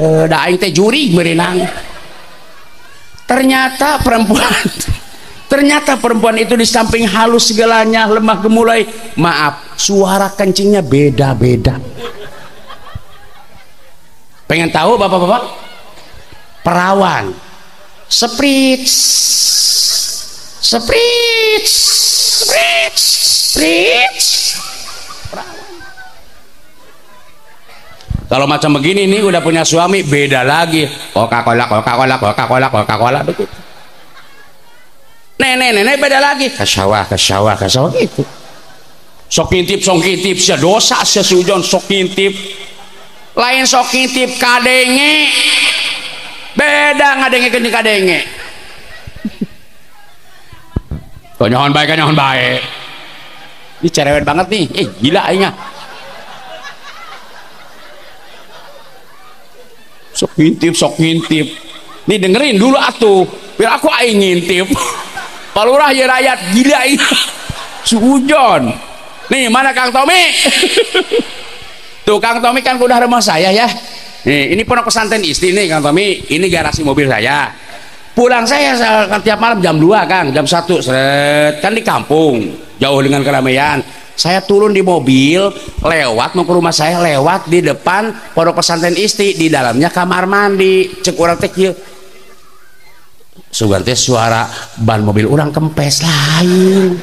Speaker 1: Da aing teh jurig berenang. Ternyata perempuan itu di samping halus segalanya, lemah gemulai, maaf, suara kencingnya beda-beda. Pengen tahu bapak-bapak? Perawan, spritz, spritz, spritz, spritz. Perawan. Kalau macam begini nih udah punya suami beda lagi. Coca-Cola, Coca-Cola, Coca-Cola, Coca-Cola begitu. Nenek-nenek beda lagi. Kasawah, kasawah, kasawah gitu. Sok ngintip, sia dosa sia sujon sok ngintip. Lain sok ngintip kadenge. Beda ngadenge keun kadenge. Konyohon bae, konyohon bae. Ini cerewet banget nih. Gila aing. Sok ngintip, sok ngintip. Nih dengerin dulu atuh. Biar aku aing ngintip. Pak Lurah ya rakyat gila ini. Suujon. Nih mana Kang Tommy? Tuh Kang Tommy kan udah rumah saya ya. Nih ini pondok pesantren istri nih Kang Tommy. Ini garasi mobil saya. Pulang saya tiap malam jam 2 Kang, jam 1 seret. Kan di kampung, jauh dengan keramaian. Saya turun di mobil, lewat mau ke rumah saya, lewat di depan pondok pesantren istri, di dalamnya kamar mandi. Cek urang teh kieu. Sugan teh suara ban mobil urang kempes lain.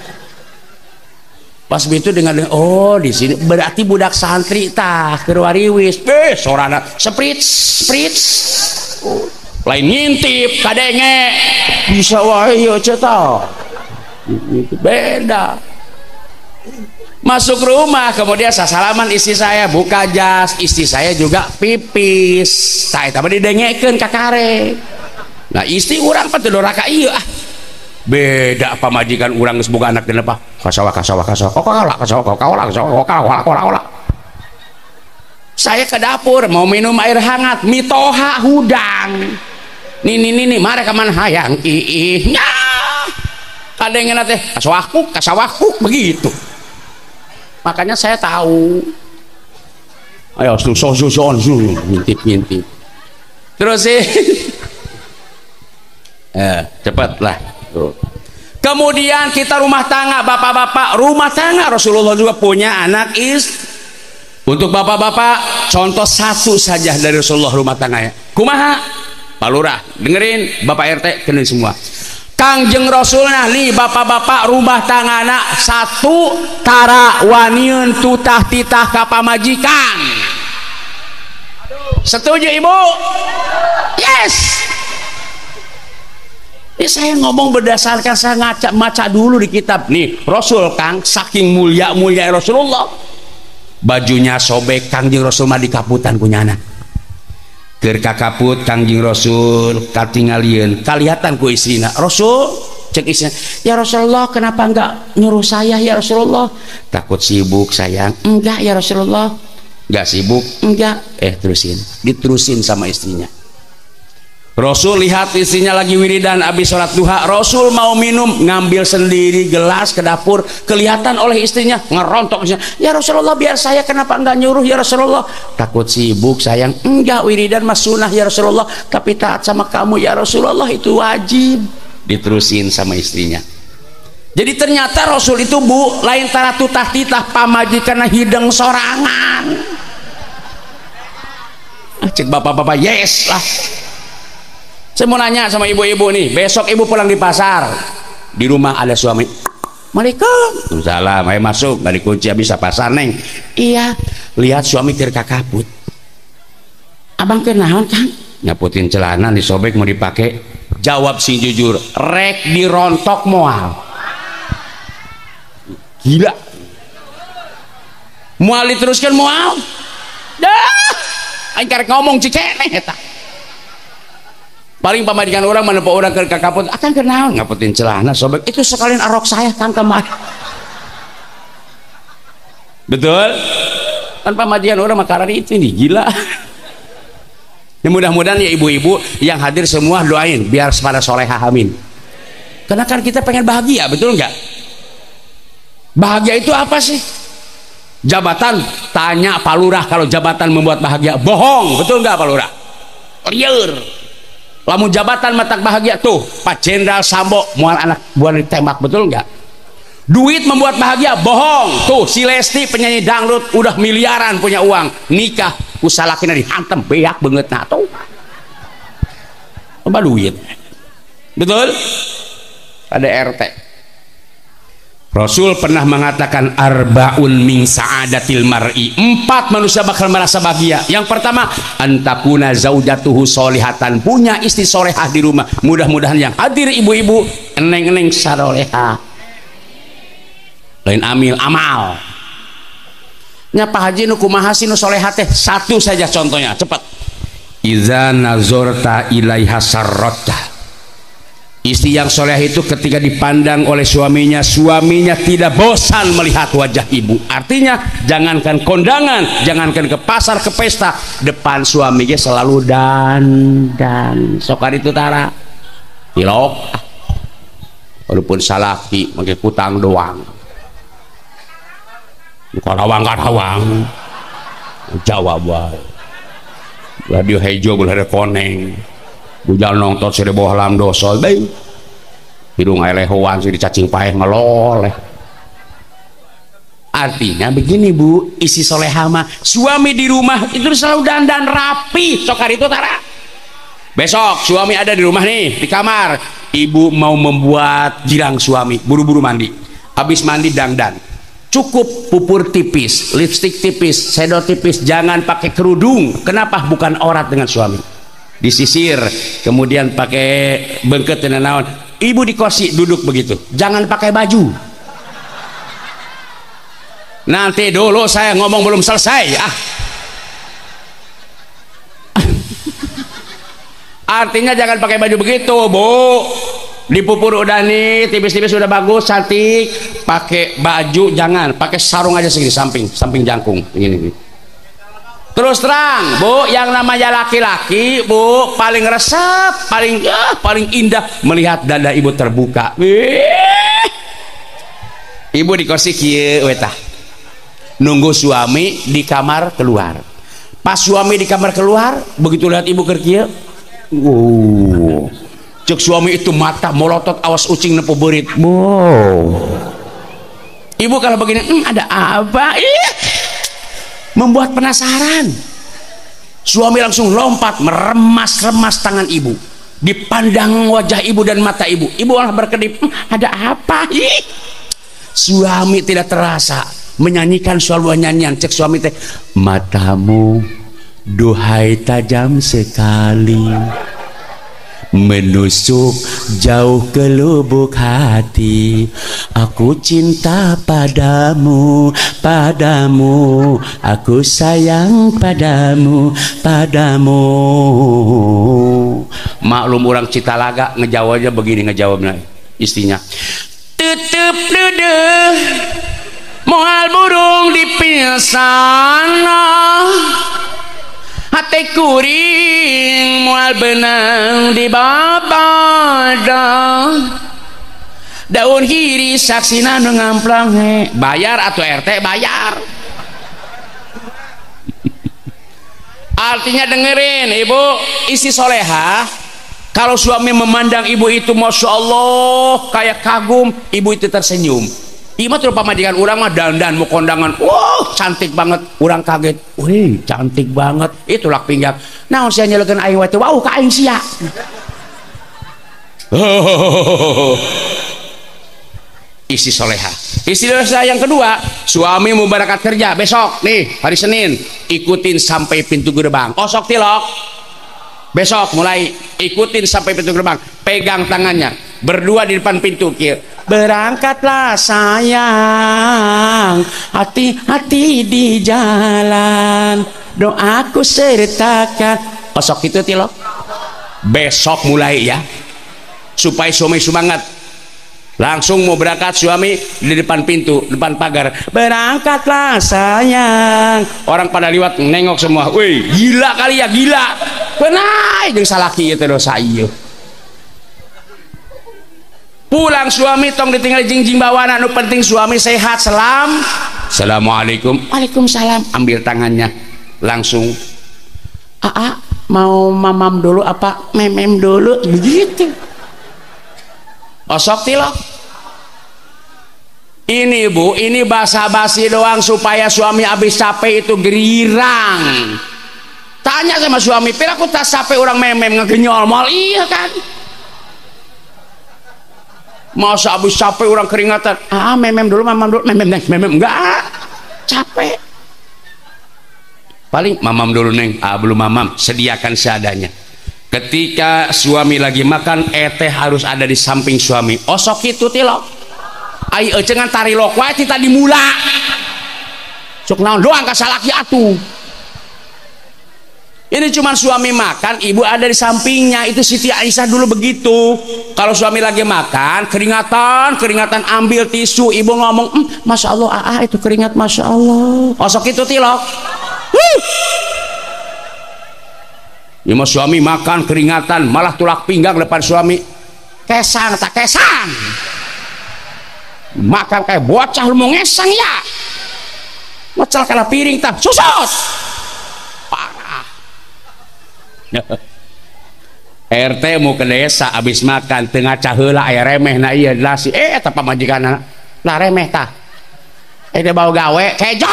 Speaker 1: Pas itu dengan oh di sini berarti budak santri tah keur wariwis. Sorana spritz spritz. Oh, lain ngintip kadenge. Bisa wae ieu tah. Beda. Masuk rumah kemudian sasalaman istri saya, buka jas, istri saya juga pipis. Tah eta mah didengekeun ka kare. Nah istri urang pan teu doraka ieu ah. Beda pamajikan urang geus boga anak genep ah. Kasawa kasawa kasawa kokola kasawa kokola kasawa kokola kokola. Saya ke dapur mau minum air hangat, mitoha hudang. Nini nini mare ka mana hayang iih. Nyah. Kadengena teh kasawahkuk kasawahkuk begitu. Makanya saya tahu. Ayo susun ngintip-ngintip. Terus sih cepatlah. Tuh. Kemudian kita rumah tangga, bapak-bapak rumah tangga, Rasulullah juga punya anak istri. Untuk bapak-bapak, contoh satu saja dari Rasulullah rumah tangganya. Kumaha? Pak Lurah, dengerin, Bapak RT, dengerin semua. Kangjeng Rasulna nih bapak-bapak rumah tanggana satu tara waniun tutah titah ka pamajikan. Setuju ibu? Yes. Ini saya ngomong berdasarkan saya ngaca maca dulu di kitab nih. Rasul Kang, saking mulia-mulia Rasulullah, bajunya sobek, Kangjeng Rasul mah dikaputan kunyana. Keur kakaput Kangjeng Rasul katingalieun, kalihatan ku istrina. Rasul cek istrina, "Ya Rasulullah, kenapa enggak nyuruh saya ya Rasulullah?" "Takut sibuk sayang." "Enggak ya Rasulullah." "Enggak sibuk?" "Enggak." Terusin, diterusin sama istrinya. Rasul lihat istrinya lagi wiridan habis sholat duha. Rasul mau minum, ngambil sendiri gelas ke dapur, kelihatan oleh istrinya, ngerontok istrinya. "Ya Rasulullah, biar saya, kenapa enggak nyuruh ya Rasulullah?" "Takut sibuk sayang." "Enggak, wiridan mas sunnah ya Rasulullah, tapi taat sama kamu ya Rasulullah itu wajib." Diterusin sama istrinya. Jadi ternyata Rasul itu bu, lain taratutah titah pamajikan hideng sorangan. Cek bapak-bapak, yes lah. Saya mau nanya sama ibu-ibu nih, besok ibu pulang di pasar, di rumah ada suami. "Waalaikumsalam, ayo masuk, nggak dikunci, habis pasar neng." "Iya." Lihat suami keur kakaput. "Abang kenaon Kang?" "Nyaputin celana disobek mau dipakai." Jawab sing jujur, rek dirontok moal. Gila. Moal diteruskan moal. Dah, aing karek ngomong ciceneh eta. Paling pamajikan orang menempo orang ke kakaput, akan kenal ngaputin celana sobek itu sekalian arok saya Kang kemarin. Betul? Kan pamajikan orang makanan itu nih gila. Ya, mudah-mudahan ya ibu-ibu yang hadir semua doain biar pada solehah, amin. Karena kan kita pengen bahagia, betul nggak? Bahagia itu apa sih? Jabatan, tanya Pak Lurah kalau jabatan membuat bahagia, bohong, betul nggak Pak Lurah? Liar. Lamun jabatan matak bahagia tuh Pak Jenderal Sambo mual anak buah ditembak, betul nggak? Duit membuat bahagia, bohong. Tuh si Lesti penyanyi dangdut udah miliaran punya uang, nikah usalakina dihantem beak banget nah tuh. Apa duit? Betul? Ada RT. Rasul pernah mengatakan arbaun min sa'adatil mar'i. 4 manusia bakal merasa bahagia. Yang pertama, antakuna zaujatuhu solihatan, punya istri solehah di rumah. Mudah-mudahan yang hadir ibu-ibu eneng-eneng sarolehah. Lain amil amal. Nya Pak Haji nu kumaha sih nu solehah teh? Satu saja contohnya, cepat. Iza nazorta ilaiha sarrota. Istri yang soleh itu ketika dipandang oleh suaminya, suaminya tidak bosan melihat wajah ibu. Artinya jangankan kondangan, jangankan ke pasar, ke pesta, depan suaminya selalu dandan. Sokar itu tara tilok, walaupun salaki pakai kutang doang, karawang-karawang, Jawa bae, radio hejo belah ada koneng. Bujal nonton sih di bawah lam dosol, bae. Hidung elehoan sih dicacing paeh ngeloleh. Artinya begini bu, isi solehah mah suami di rumah itu selalu dandan rapi, sokar itu tara. Besok suami ada di rumah nih, di kamar, ibu mau membuat girang suami, buru-buru mandi, habis mandi dandan, cukup pupur tipis, lipstik tipis, sedot tipis, jangan pakai kerudung. Kenapa? Bukan aurat dengan suami. Disisir, kemudian pakai bengket dan naon. Ibu di kursi duduk begitu, jangan pakai baju. Nanti dulu saya ngomong belum selesai ah. Artinya jangan pakai baju begitu bu. Dipupur udah nih, tipis-tipis udah bagus, cantik. Pakai baju jangan, pakai sarung aja segini samping, samping jangkung begini. Terus terang bu, yang namanya laki-laki bu paling resep, paling paling indah melihat dada ibu terbuka. Ibu di kursi kieu we tah. Nunggu suami di kamar keluar. Pas suami di kamar keluar, begitu lihat ibu keur kieu, Cek suami itu mata molotot awas ucing nepo beurit. Wow. Ibu kalau begini, ada apa? Ih, membuat penasaran. Suami langsung lompat meremas-remas tangan ibu. Dipandang wajah ibu dan mata ibu. Ibu malah berkedip, ada apa? Ih. Suami tidak terasa menyanyikan sebuah nyanyian. Cek suami teh, matamu duhai tajam sekali, menusuk jauh ke lubuk hati. Aku cinta padamu, padamu, aku sayang padamu, padamu. Maklum orang Citalaga ngejawabnya begini, ngejawabnya istrinya. Tetep dedeh moal burung di pisana, hati kuring mual benang di babada, daun hiri saksina nu ngamplang. Bayar atau RT bayar. Artinya dengerin ibu, istri soleha kalau suami memandang ibu itu masya Allah kayak kagum, ibu itu tersenyum. Ima tuh pamajikan urang mah dandan mau kondangan, wow cantik banget, urang kaget, wih cantik banget, itu lak pinggang. Nah sia nyelekeun aing wae teh, wow ka aing sia. Istri soleha. Istri soleha yang kedua, suami mau berangkat kerja besok nih hari Senin, ikutin sampai pintu gerbang. Osok tilok. Besok mulai ikutin sampai pintu gerbang, pegang tangannya, berdua di depan pintu kieu. Berangkatlah sayang, hati-hati di jalan, doaku sertakan. Osok itu tilok. Besok mulai ya, supaya suami semangat. Langsung mau berangkat suami di depan pintu, depan pagar. Berangkatlah sayang. Orang pada liwat nengok semua. Wih, gila kali ya, gila. Benai jeung salaki ieu teh dosa ieu. Pulang suami tong ditinggal jingjing bawana, nu penting suami sehat, salam. Assalamualaikum. Waalaikumsalam. Ambil tangannya langsung. Aa, mau mamam dulu apa memem dulu begitu. Osok tilok. Ini bu, ini basa-basi doang supaya suami habis capek itu gerirang. Tanya sama suami, pira aku tak capek orang memem ngegenyol mal, iya kan? Masa habis capek orang keringatan, ah memem dulu, mamam dulu, memem neng, memem enggak, capek. Paling mamam dulu neng, ah belum mamam, sediakan seadanya. Ketika suami lagi makan, eteh harus ada di samping suami. Osok itu tilok. Ai euceungan tarilok wae ti tadi mula. Sok naon doang ka salaki atuh. Ini cuma suami makan, ibu ada di sampingnya. Itu Siti Aisyah dulu begitu. Kalau suami lagi makan, keringatan, keringatan ambil tisu, ibu ngomong, Masya Allah, aa itu keringat, Masya Allah. Osok itu tilok. Wuh. Ya mau suami makan keringatan malah tulak pinggang depan suami, kesang tak kesang, makan kayak bocah lu mau ngesang ya, ngocel karena piring tak susut parah. RT mau ke desa abis makan tengah caheula aya remeh na iya lasi eta pamajikanna lah remeh tah dia bau gawe kejo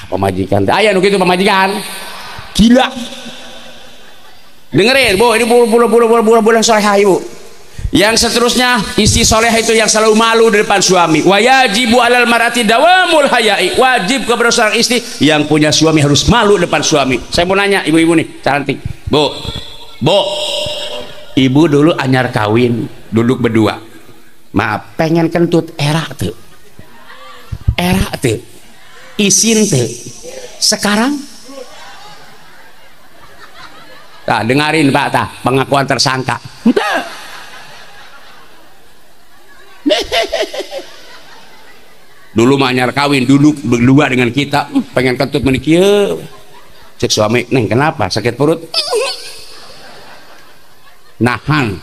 Speaker 1: pemajikan. Aya nu kitu pemajikan. Gila. Dengerin, Bu, ini bulan soleha ibu. Yang seterusnya, istri soleha itu yang selalu malu di depan suami. Wajibu alal mar'ati dawamul haya'i. Wajib kepada seorang istri yang punya suami harus malu depan suami. Saya mau nanya ibu-ibu nih, cantik. Bu. Bu. Ibu dulu anyar kawin, duduk berdua. Maaf, pengen kentut era tuh. Era tuh. Isin teh. Sekarang nah, dengerin Pak tah, pengakuan tersangka. Dulu mah anyar kawin duduk berdua dengan kita, pengen kentut meuni kieu. Cek suami, "Neng, kenapa? Sakit perut?" Nahan,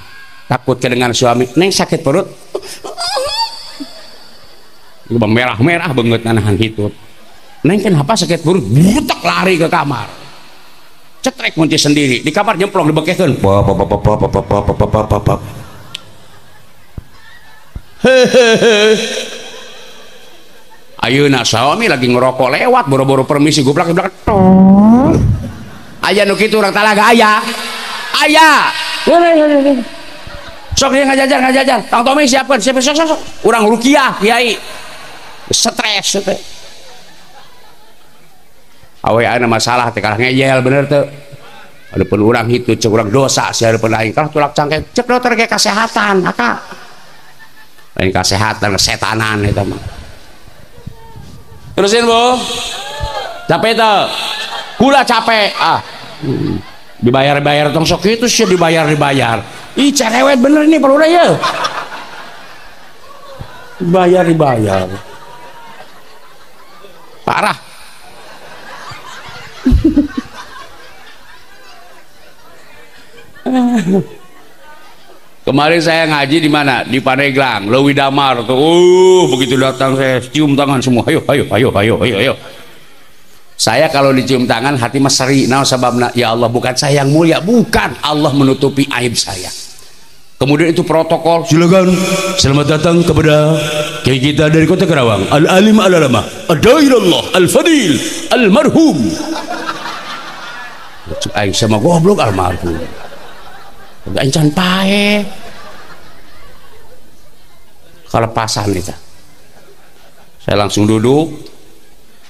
Speaker 1: takut kedengaran suami, "Neng, sakit perut." Merah-merah banget nahan hitut. Neng kenapa sakit perut? Butek lari ke kamar. Cetrek kunci sendiri. Di kamar nyemplung dibekehkeun. Pop pop pop pop pop pop pop pop pop. Hehehe. Ayeuna suami lagi ngerokok lewat boro-boro permisi goblak goblak. Aya nu kitu urang talaga aya. Aya. Sok dia ngajajar ngajajar. Kang Tommy siapkan, siap sok sok. Urang rukiah kiai. Stres teh. Awe ana masalah teh kalah ngeyel bener teu. Adapun urang hitu cek urang dosa sia hareupeun aing kalah tulak cangkeng cek dokter ge kasehatan aka. Lain kasehatan kesetanan eta mah. Terusin Bu. Capek teu? Kula capek ah. Dibayar-bayar tong sok kitu sih dibayar-dibayar. Ih cerewet bener nih perlu ya. Dibayar-dibayar. Parah. Kemarin saya ngaji di mana? Di Pandeglang, Leuwi Damar tuh. Begitu datang saya cium tangan semua. Ayo, ayo, ayo, ayo, ayo, ayo. Saya kalau dicium tangan hati mah seri. Nah, sebabna ya Allah bukan saya yang mulia, bukan Allah menutupi aib saya. Kemudian itu protokol, silakan selamat datang kepada kiai kita dari Kota Karawang, Al-Alim Al-Alama, Ad-Dairallah, Al-Fadil, Al-Marhum. Aing sama goblok almarhum. Aing can pae. Kelepasan itu. Saya langsung duduk.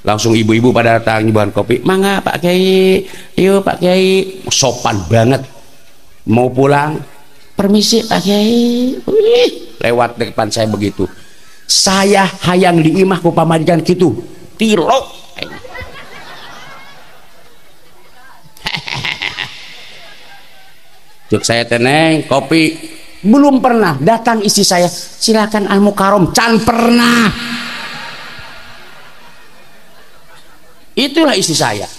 Speaker 1: Langsung ibu-ibu pada datang nyuguhan kopi. Mangga Pak Kiai, yuk Pak Kiai. Sopan banget. Mau pulang, permisi Pak Kiai. Wih, lewat depan saya begitu. Saya hayang di imah ku pamajikan kitu. Tilok. Cek saya teneng kopi belum pernah datang istri saya silakan Al Mukarrom can pernah. Itulah istri saya.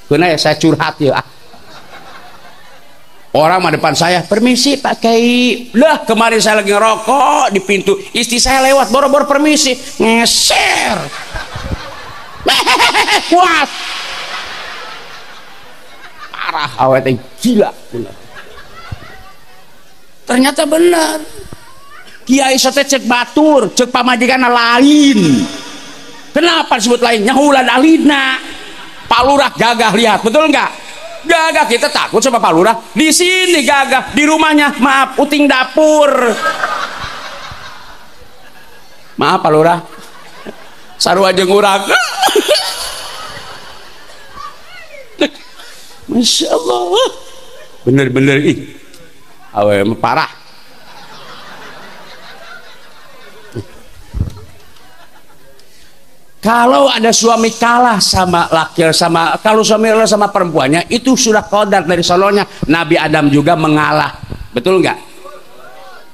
Speaker 1: Karena ya saya curhat ya. Orang mah depan saya permisi Pak Kiai. Lah kemarin saya lagi ngerokok di pintu istri saya lewat boro-boro permisi ngeser. Kuat. Parah awet gila bener. Ternyata benar kiai sote cek batur cek pamajikan lain. Kenapa disebut lain? Nyahulan alina. Pak Lurah gagah lihat, betul enggak? Gagah, kita takut sama Pak Lurah. Di sini gagah, di rumahnya maaf uting dapur. Maaf Pak Lurah. Sarua jeung urang. Masya Allah. Bener-bener ih. Awe parah. Kalau ada suami kalah sama laki sama kalau suami kalah sama perempuannya itu sudah qadar dari sononya. Nabi Adam juga mengalah, betul nggak?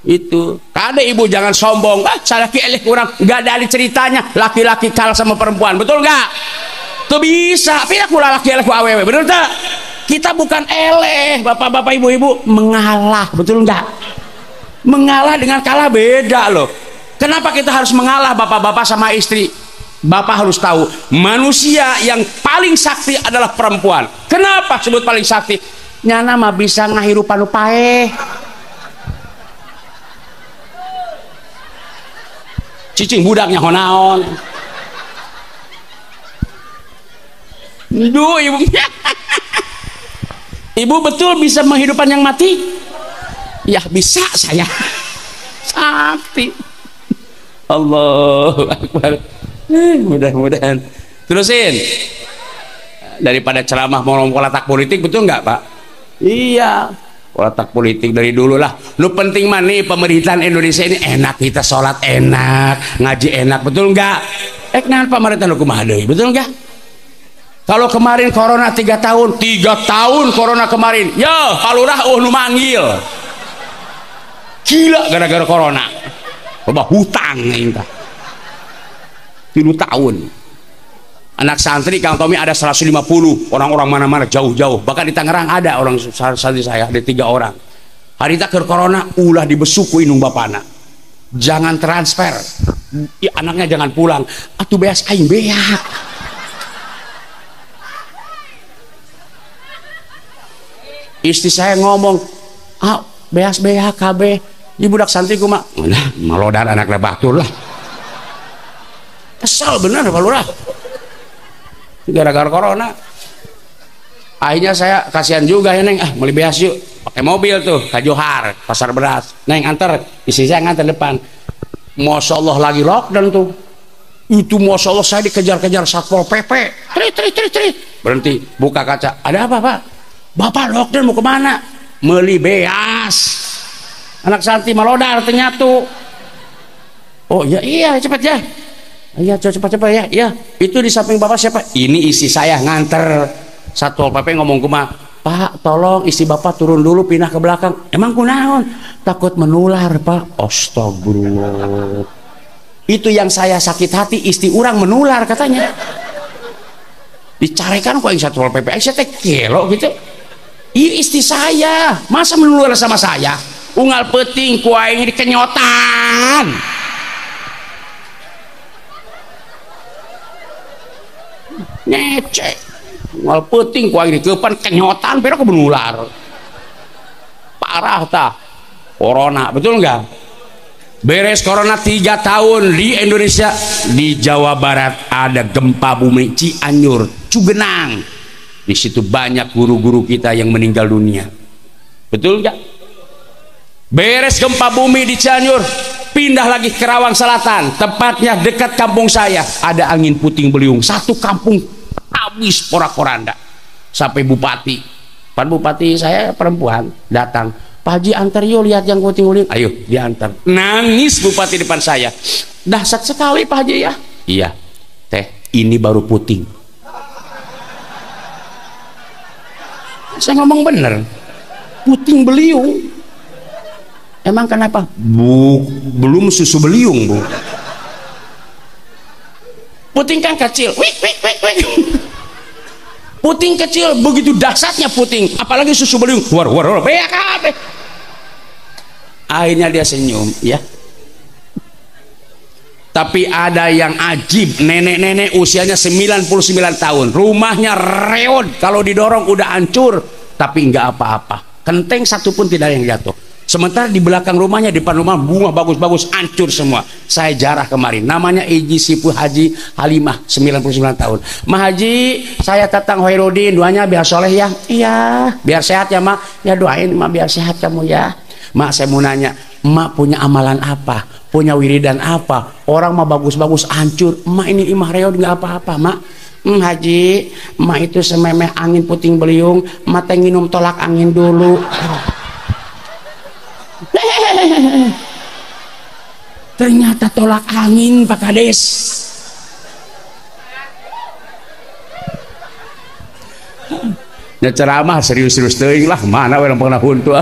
Speaker 1: Itu kada ibu jangan sombong, ah salah ki eleh kurang, nggak ada ceritanya laki-laki kalah sama perempuan, betul nggak? Tuh bisa, pira kula laki eleh ku awewe, betul tak? Kita bukan eleh, bapak-bapak ibu-ibu mengalah, betul nggak? Mengalah dengan kalah beda loh. Kenapa kita harus mengalah bapak-bapak sama istri? Bapak harus tahu, manusia yang paling sakti adalah perempuan. Kenapa sebut paling sakti? Nyana mah bisa ngahirupan nu paeh. Cicing budaknya honaon. Duh, ibu. Ibu betul bisa menghidupkan yang mati? Ya bisa saya. Sakti. Allahu Akbar. Mudah-mudahan. Terusin. Daripada ceramah mau ngomong politik, betul nggak Pak? Iya. Letak politik dari dulu lah. Lu penting mah nih pemerintahan Indonesia ini enak, kita sholat enak, ngaji enak, betul nggak? Kenapa pemerintah lu kumaha deui, betul nggak? Kalau kemarin corona 3 tahun, 3 tahun corona kemarin, yo Pak Lurah nu manggil. Gila gara-gara corona. Loba hutang aing tah. 3 tahun. Anak santri Kang Tommy ada 150, orang-orang mana-mana jauh-jauh. Bahkan di Tangerang ada orang santri saya, ada 3 orang. Harita keur corona ulah dibesuk ku indung bapana. Jangan transfer. Ya, anaknya jangan pulang. Atuh beas aing beak. Istri saya ngomong, ah beas BHKB, di budak santri kumaha? Nah, malodar anak batur lah. Kesal bener Pak Lurah. Gara-gara corona. Akhirnya saya kasihan juga ya Neng, ah beli beas yuk. Pakai mobil tuh ke Johar, pasar beras. Neng antar, istri saya ngantar depan. Masya Allah lagi lockdown tuh. Itu Masya Allah saya dikejar-kejar Satpol PP. Tri tri tri tri. Berhenti, buka kaca. Ada apa Pak? Bapak lockdown mau kemana? Meli beas. Anak santri malodar ternyata. Oh iya iya cepat ya. Iya cepat-cepat ya. Iya. Itu di samping bapak siapa? Ini istri saya nganter. Satpol PP ngomong kuma, Pak tolong istri bapak turun dulu pindah ke belakang. Emang kunaon? Takut menular Pak. Astagfirullah. Itu yang saya sakit hati, istri orang menular katanya. Dicarikan kok yang Satpol PP, saya teh gelo gitu. Iya istri saya, masa menular sama saya? Unggal peting ku aing dikenyotan. Ngecek. Unggal peting ku aing dikepan kenyotan pero aku menular. Parah tah. Corona, betul enggak? Beres corona 3 tahun di Indonesia, di Jawa Barat ada gempa bumi Cianjur, Cugenang. Di situ banyak guru-guru kita yang meninggal dunia. Betul enggak? Beres gempa bumi di Cianjur, pindah lagi ke Karawang Selatan, tepatnya dekat kampung saya, ada angin puting beliung, satu kampung habis porak-poranda. Sampai bupati, pan bupati saya perempuan datang, Pak Haji antar yuk lihat yang puting beliung, ayo diantar. Nangis bupati depan saya, dahsyat sekali Pak Haji ya. Iya, teh ini baru puting. Saya ngomong bener, puting beliung. Emang kenapa? Bu, belum susu beliung bu. Puting kan kecil, wik wik wik wik. Puting kecil begitu dahsyatnya puting, apalagi susu beliung, war war war, beak. Akhirnya dia senyum, ya. Tapi ada yang ajib, nenek-nenek usianya 99 tahun, rumahnya reot, kalau didorong udah hancur, tapi nggak apa-apa, kenteng satu pun tidak ada yang jatuh. Sementara di belakang rumahnya, depan rumah bunga bagus-bagus, hancur semua. Saya jarah kemarin, namanya Iji Sipu Haji Halimah, 99 tahun. Ma Haji, saya Tatang Hoirudin, doanya biar soleh ya. Iya, biar sehat ya Ma. Ya doain Ma biar sehat kamu ya. Ma saya mau nanya, Ma punya amalan apa? Punya wiridan apa? Orang mah bagus-bagus hancur. Ma ini imah reod nggak apa-apa Ma. Haji, Ma itu sememeh angin puting beliung, Ma teh nginum tolak angin dulu. Ternyata tolak angin Pak Kades. Ya ceramah serius-serius teuing lah, mana we pernah huntu.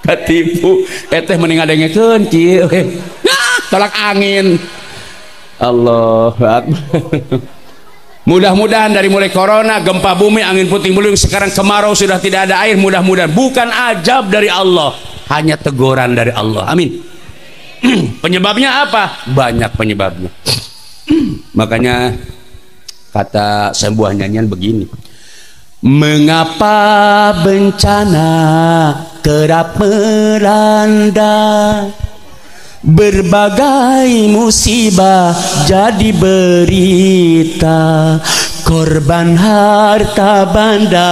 Speaker 1: Katipu, eteh mending ngadengekeun kieu. Tolak angin. Allahu Akbar. Mudah-mudahan dari mulai corona, gempa bumi, angin puting beliung, sekarang kemarau sudah tidak ada air, mudah-mudahan bukan azab dari Allah, hanya teguran dari Allah. Amin. Penyebabnya apa? Banyak penyebabnya. Makanya kata sebuah nyanyian begini, mengapa bencana kerap melanda, berbagai musibah jadi berita, korban harta banda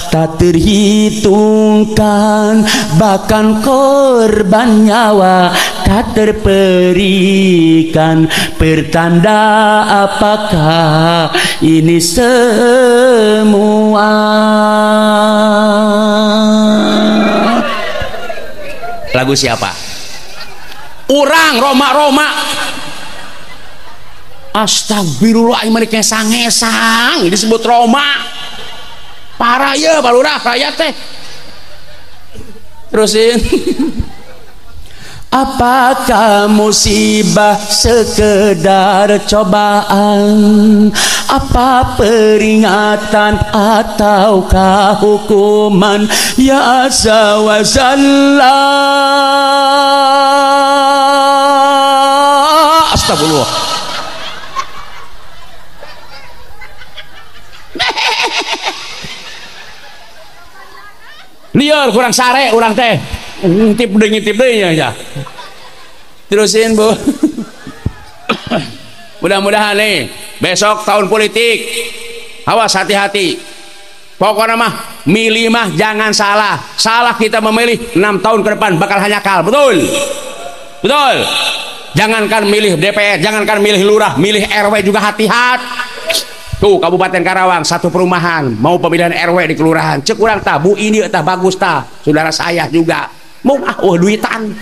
Speaker 1: tak terhitungkan, bahkan korban nyawa tak terperikan. Pertanda apakah ini semua? Lagu siapa? Orang Roma-Roma. Astagfirullah, mereka ngesang-ngesang disebut Roma. Parah ya Pak Lurah, rakyat teh. Terusin. Apakah musibah sekedar cobaan? Apa peringatan ataukah hukuman? Ya azza wa jalla. Astagfirullah. Sabar kurang sare urang teh. Ngintip deui ya. Terusin, Bu. Mudah-mudahan nih besok tahun politik. Awas hati-hati. Pokoknya mah milih mah jangan salah. Salah kita memilih 6 tahun ke depan bakal hanyakal, betul? Betul. Jangankan milih DPR, jangankan milih lurah, milih RW juga hati-hati. Tuh Kabupaten Karawang satu perumahan mau pemilihan RW di kelurahan. Cek urang tah bu ini tah bagus tah. Saudara saya juga. Mau ah oh duitan.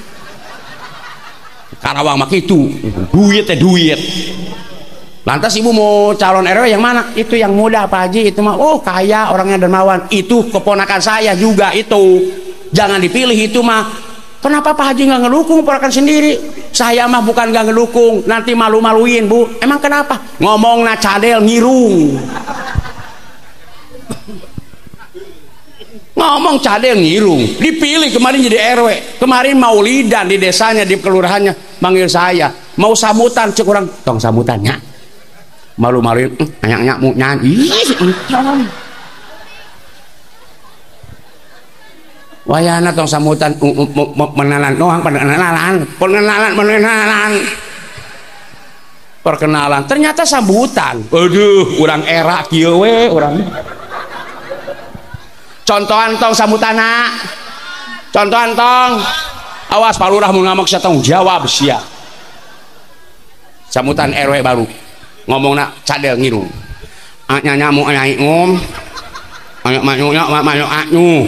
Speaker 1: Karawang mah kitu. Duit teh duit. Lantas ibu mau calon RW yang mana? Itu yang muda Pak Haji, itu mah oh kaya orangnya dermawan. Itu keponakan saya juga itu. Jangan dipilih itu mah. Kenapa Pak Haji nggak ngedukung ponakan sendiri? Saya mah bukan nggak ngedukung, nanti malu-maluin bu. Emang kenapa? Ngomong na cadel ngirung. Ngomong cadel ngirung. Dipilih kemarin jadi RW. Kemarin maulidan di desanya, di kelurahannya, manggil saya. Mau sambutan, cek orang, tong sambutannya. Malu-maluin, nyanyak mau nyanyi. Wayana tong sambutan menalan doang, perkenalan, perkenalan, perkenalan. Ternyata sambutan. Aduh, urang era kieu we urang. Contohan tong sambutana. Contohan tong. Awas Pak Lurah mun ngamuk sia tong jawab sia. Sambutan RW baru. Ngomongna cadel ngirung. Anyanya mu anyai ngom. Ayo manyunya manyu anyu.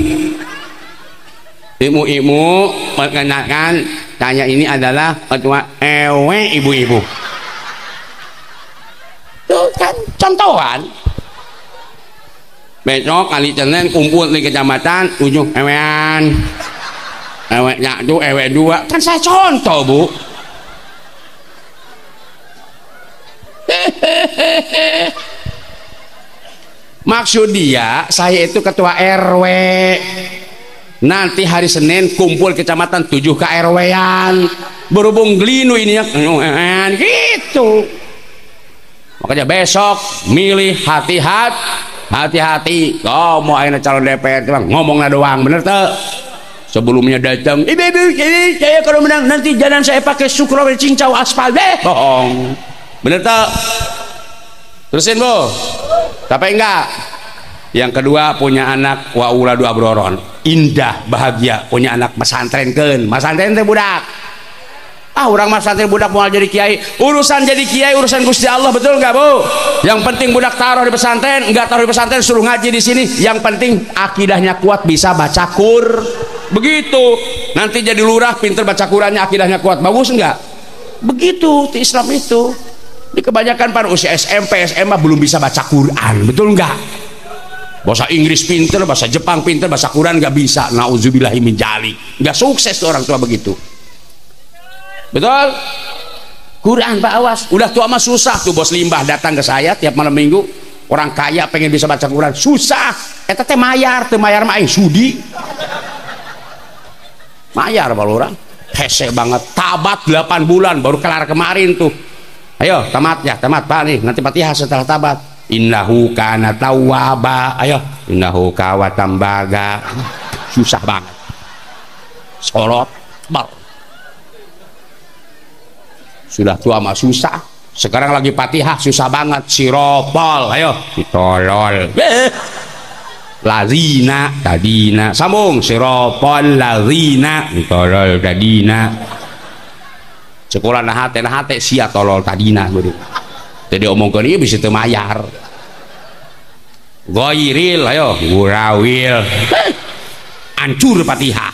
Speaker 1: Ibu-ibu perkenalkan saya ini adalah ketua RW ibu-ibu. Tuh kan contohan. Besok kali Senin kumpul di kecamatan ujung ewean. RW 1, RW 2. Kan saya contoh, Bu. Maksud dia saya itu ketua RW. Nanti hari Senin kumpul kecamatan 7 KRW-an. Berhubung glinu ini ya gitu. Makanya besok milih hati-hati, hati-hati. Oh, mau ayeuna calon DPR cuma ngomongna doang, bener teu? Sebelumnya datang, ibu, ini saya kalau menang nanti jalan saya pakai sukro cincau aspal deh. Bohong. Bener teu? Terusin, Bu. Tapi enggak. Yang kedua punya anak wa uladu abroron, indah bahagia punya anak pesantren keun. Pesantren teh budak. Ah urang pesantren budak mau jadi kiai. Urusan jadi kiai urusan Gusti Allah, betul enggak, Bu? Yang penting budak taruh di pesantren, enggak taruh di pesantren suruh ngaji di sini. Yang penting akidahnya kuat, bisa baca Qur. Begitu. Nanti jadi lurah pinter baca Qurannya, akidahnya kuat. Bagus enggak? Begitu di Islam itu. Di kebanyakan pada usia SMP, SMA belum bisa baca Quran, betul enggak? Bahasa Inggris pinter, bahasa Jepang pinter, bahasa Quran nggak bisa. Nauzubillahi min dzalik. Nggak sukses tuh orang tua begitu. Betul? Quran Pak awas. Udah tua mah susah tuh bos limbah datang ke saya tiap malam minggu. Orang kaya pengen bisa baca Quran, susah. Eta teh mayar, teu mayar mah aing sudi. Mayar baru orang. Hese banget. Tabat 8 bulan baru kelar kemarin tuh. Ayo tamat ya, tamat Pak nih. Nanti Fatihah setelah tabat. Innahu kana tawwaba. Ayo, innahu kawatambaga. Susah banget. Sorot bal. Sudah tua mah susah. Sekarang lagi Fatihah susah banget. Siropol, ayo, ditolol. Lazina tadina. Sambung siropol lazina ditolol tadina. Sekolah nahate nahate sia tolol tadina geuning. Jadi omongkeun ieu bisa teu mayar. Goiril ayo gurawil. Hancur Fatihah.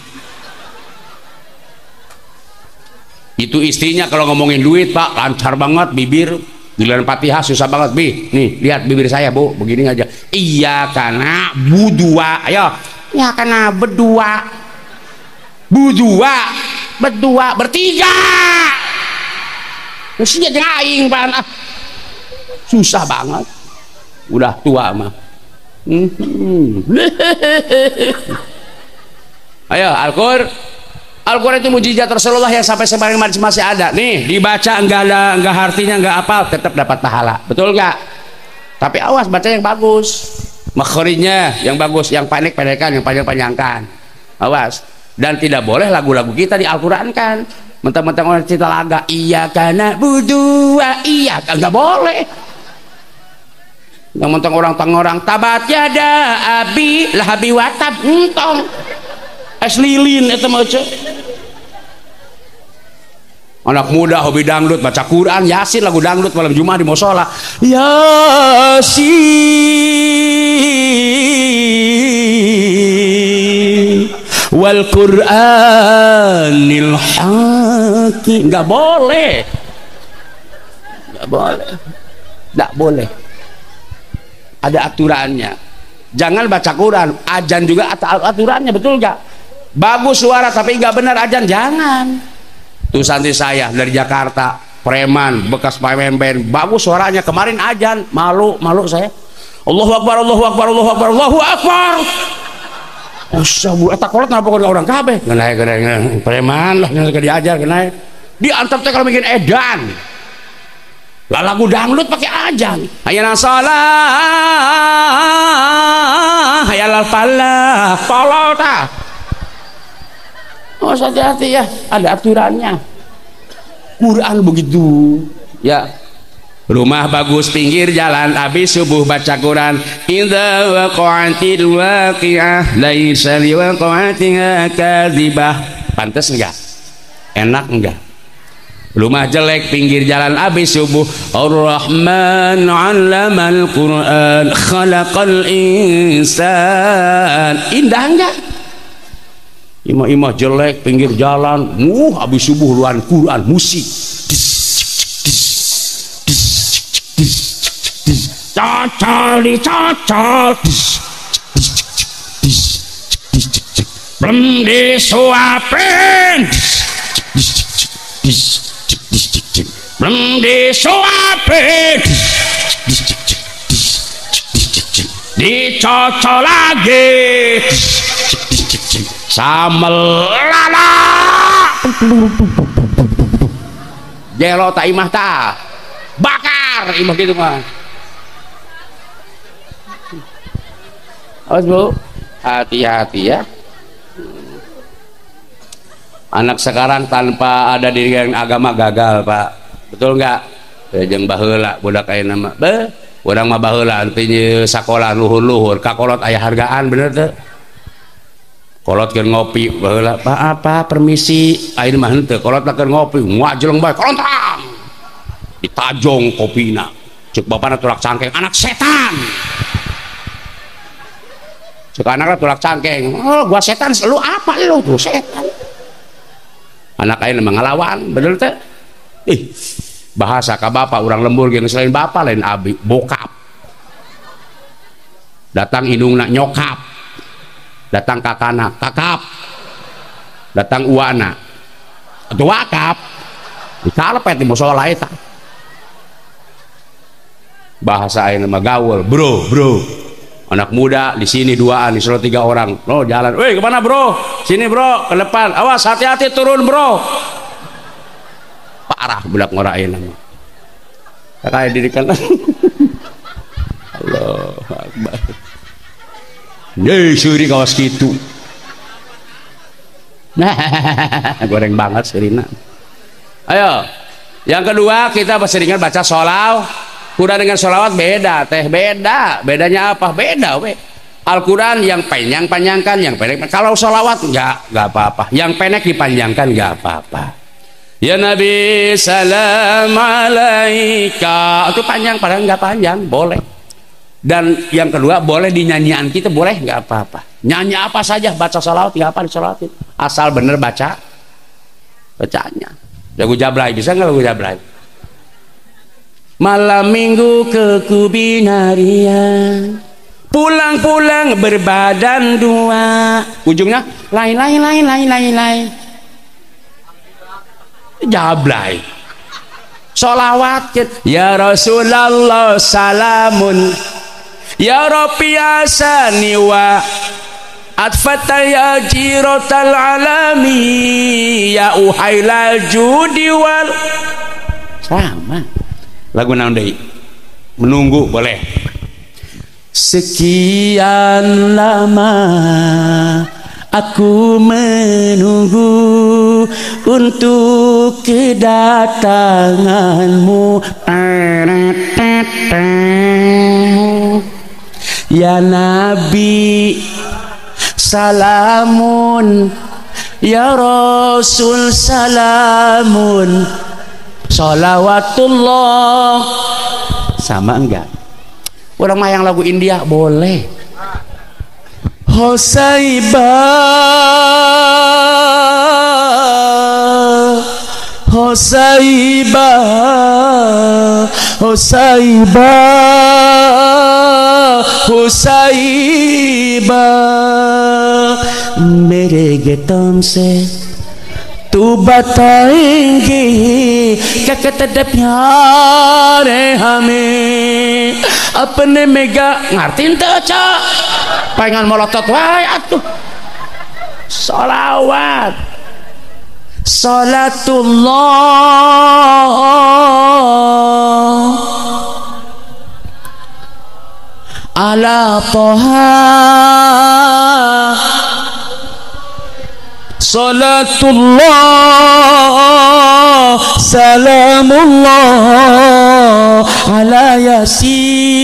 Speaker 1: Itu istrinya kalau ngomongin duit Pak lancar banget bibir. Giliran Fatihah susah banget bi. Nih lihat bibir saya Bu, begini aja. Iya karena budua, ayo. Ya karena berdua. Budua, berdua, bertiga. Mestinya jeung aing pan. Susah banget. Udah tua mah. Ayo Al-Qur'an. Al-Qur'an itu mujizat Rasulullah yang sampai sekarang masih ada. Nih, dibaca enggak ada, enggak artinya, enggak apa, tetap dapat pahala. Betul enggak? Tapi awas baca yang bagus. Makhrijnya yang bagus, yang pendek-pendekan, yang panjang-panjangkan. Awas. Dan tidak boleh lagu-lagu kita di Al-Quran kan. Mentang-mentang orang cerita laga, iya karena berdua, iya kan nggak boleh. Mentang-mentang orang tangorang tabat yada abi lahabi watab entong. Es lilin itu mah. Anak muda hobi dangdut, baca Quran, Yasin lagu dangdut malam Jumat di musola. Yasin wal Qur'anil Hakim. Nggak boleh. Nggak boleh. Nggak boleh. Ada aturannya. Jangan baca Quran, ajan juga aturannya, betul nggak? Bagus suara tapi nggak benar ajan, jangan. Tuh santri saya dari Jakarta, preman, bekas pemimpin, bagus suaranya, kemarin ajan, malu, malu saya. Allahu Akbar, Allahu Akbar, Allahu Akbar, Allahu Akbar. Usah bu, eta kolot kenapa kau orang kabeh? Ngenai, ngenai, preman lah, nggak diajar, ngenai. Diantar teh kalau bikin edan. Lah lagu dangdut pakai ajan. Hayya salah, hayya falah, tolol tah. Oh, hati-hati ya, ada aturannya. Quran begitu, ya. Rumah bagus pinggir jalan, habis subuh baca Quran. Idza waqa'atil waqi'ah laisa liwaqa'atiha kadzibah. Pantes enggak? Enak enggak? Rumah jelek pinggir jalan habis subuh. Ar-Rahman 'allamal Quran, khalaqal insan. Indah enggak? Imah-imah jelek pinggir jalan, habis subuh luan Quran musik. Cocol dicocol, belum disuapin, belum disuapin, dicocol lagi, samel lala, jelo tak imah ta, bakar imah gitu mah. Awas bu, hati-hati ya. Anak sekarang tanpa ada diri yang agama gagal pak, betul nggak? Jeung baheula budak aya nama, be, urang mah baheula artinya sakola luhur-luhur, kakolot aya hargaan bener teu? Kolot keur ngopi baheula, pak apa permisi, ayeuna mah henteu, kolot keur ngopi, ngajeleng bae, kolontang, ditajong kopina, cek bapana tulak cangkeng, anak setan. Cek anaknya tulak cangkeng, oh gua setan, lu apa lu tuh setan. Anak ayeuna mah ngalawan, bener teh? Ih, bahasa ka bapak urang lembur ge selain bapak lain abi, bokap. Datang indungna nyokap. Datang kakana, kakap. Datang uana, atuh wakap. Dikalepet di musola eta. Bahasa ayeuna mah gaul, bro, bro. Anak muda di sini duaan, di Solo 3 orang. Lo jalan, weh kemana bro? Sini bro, ke depan. Awas hati-hati turun bro. Parah budak ngorain nama. Kayak dirikan. Allah Akbar. Yeay, suri kawas gitu. Nah, goreng banget sirina. Ayo, yang kedua kita seringan baca sholawat. Quran dengan sholawat beda, teh beda. Bedanya apa? Beda, we. Al-Quran yang panjang panjangkan, yang pendek. Kalau sholawat enggak apa-apa. Yang pendek dipanjangkan enggak apa-apa. Ya Nabi salam alaika. Itu panjang, padahal enggak panjang, boleh. Dan yang kedua boleh dinyanyian kita boleh enggak apa-apa. Nyanyi apa saja, baca sholawat enggak apa disolawatin. Asal bener baca bacanya. Lagu Jablay bisa enggak lagu Jablay? Malam minggu ke Kubinaria, pulang-pulang berbadan dua, ujungnya lain lain lain lain lain lain. Jablay. Sholawat ya Rasulullah salamun, ya Rabbi asani wa atfata ya jirotal alami ya uhailal judi wal. Sama lagu naon deui? Menunggu boleh. Sekian lama Aku menunggu untuk kedatanganmu. Ya Nabi salamun, ya Rasul salamun, sholawatullah. Sama enggak? Orang mah yang lagu India boleh. Hosaiba, Hosaiba, Hosaiba, Hosaiba, mere getom se tu बताएंगे क्या कहते प्यार हमें अपने mega ngerti ente cak pengen molotot wae atuh. Sholawat, salatullah ala toha, salatullah salamullah ala yasin.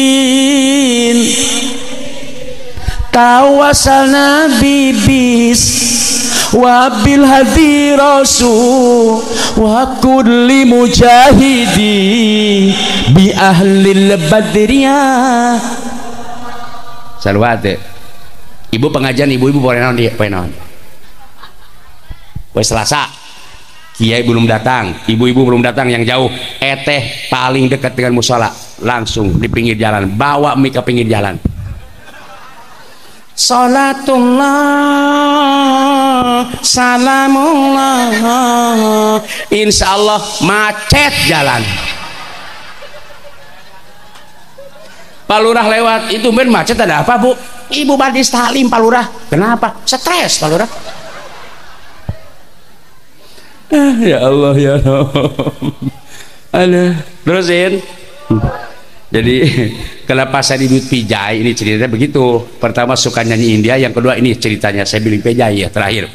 Speaker 1: Tawassalna bibis wabil hadi rasul wa kulli mujahidi bi ahlil badriyah. Salawat. Ibu pengajian ibu-ibu boleh naon dia, boleh naon. Poe Selasa kiai belum datang, ibu-ibu belum datang yang jauh, eteh paling dekat dengan musola, langsung di pinggir jalan, bawa mie ke pinggir jalan. Salatullah salamullah, insyaallah macet jalan. Pak Lurah lewat itu ben macet, ada apa bu? Ibu badis taklim Pak Lurah. Kenapa? Stres Pak Lurah. Ya Allah ya Allah. Aduh, terusin. Jadi kenapa saya di Pijai ini ceritanya begitu. Pertama suka nyanyi India, yang kedua ini ceritanya saya beli Pijai ya terakhir.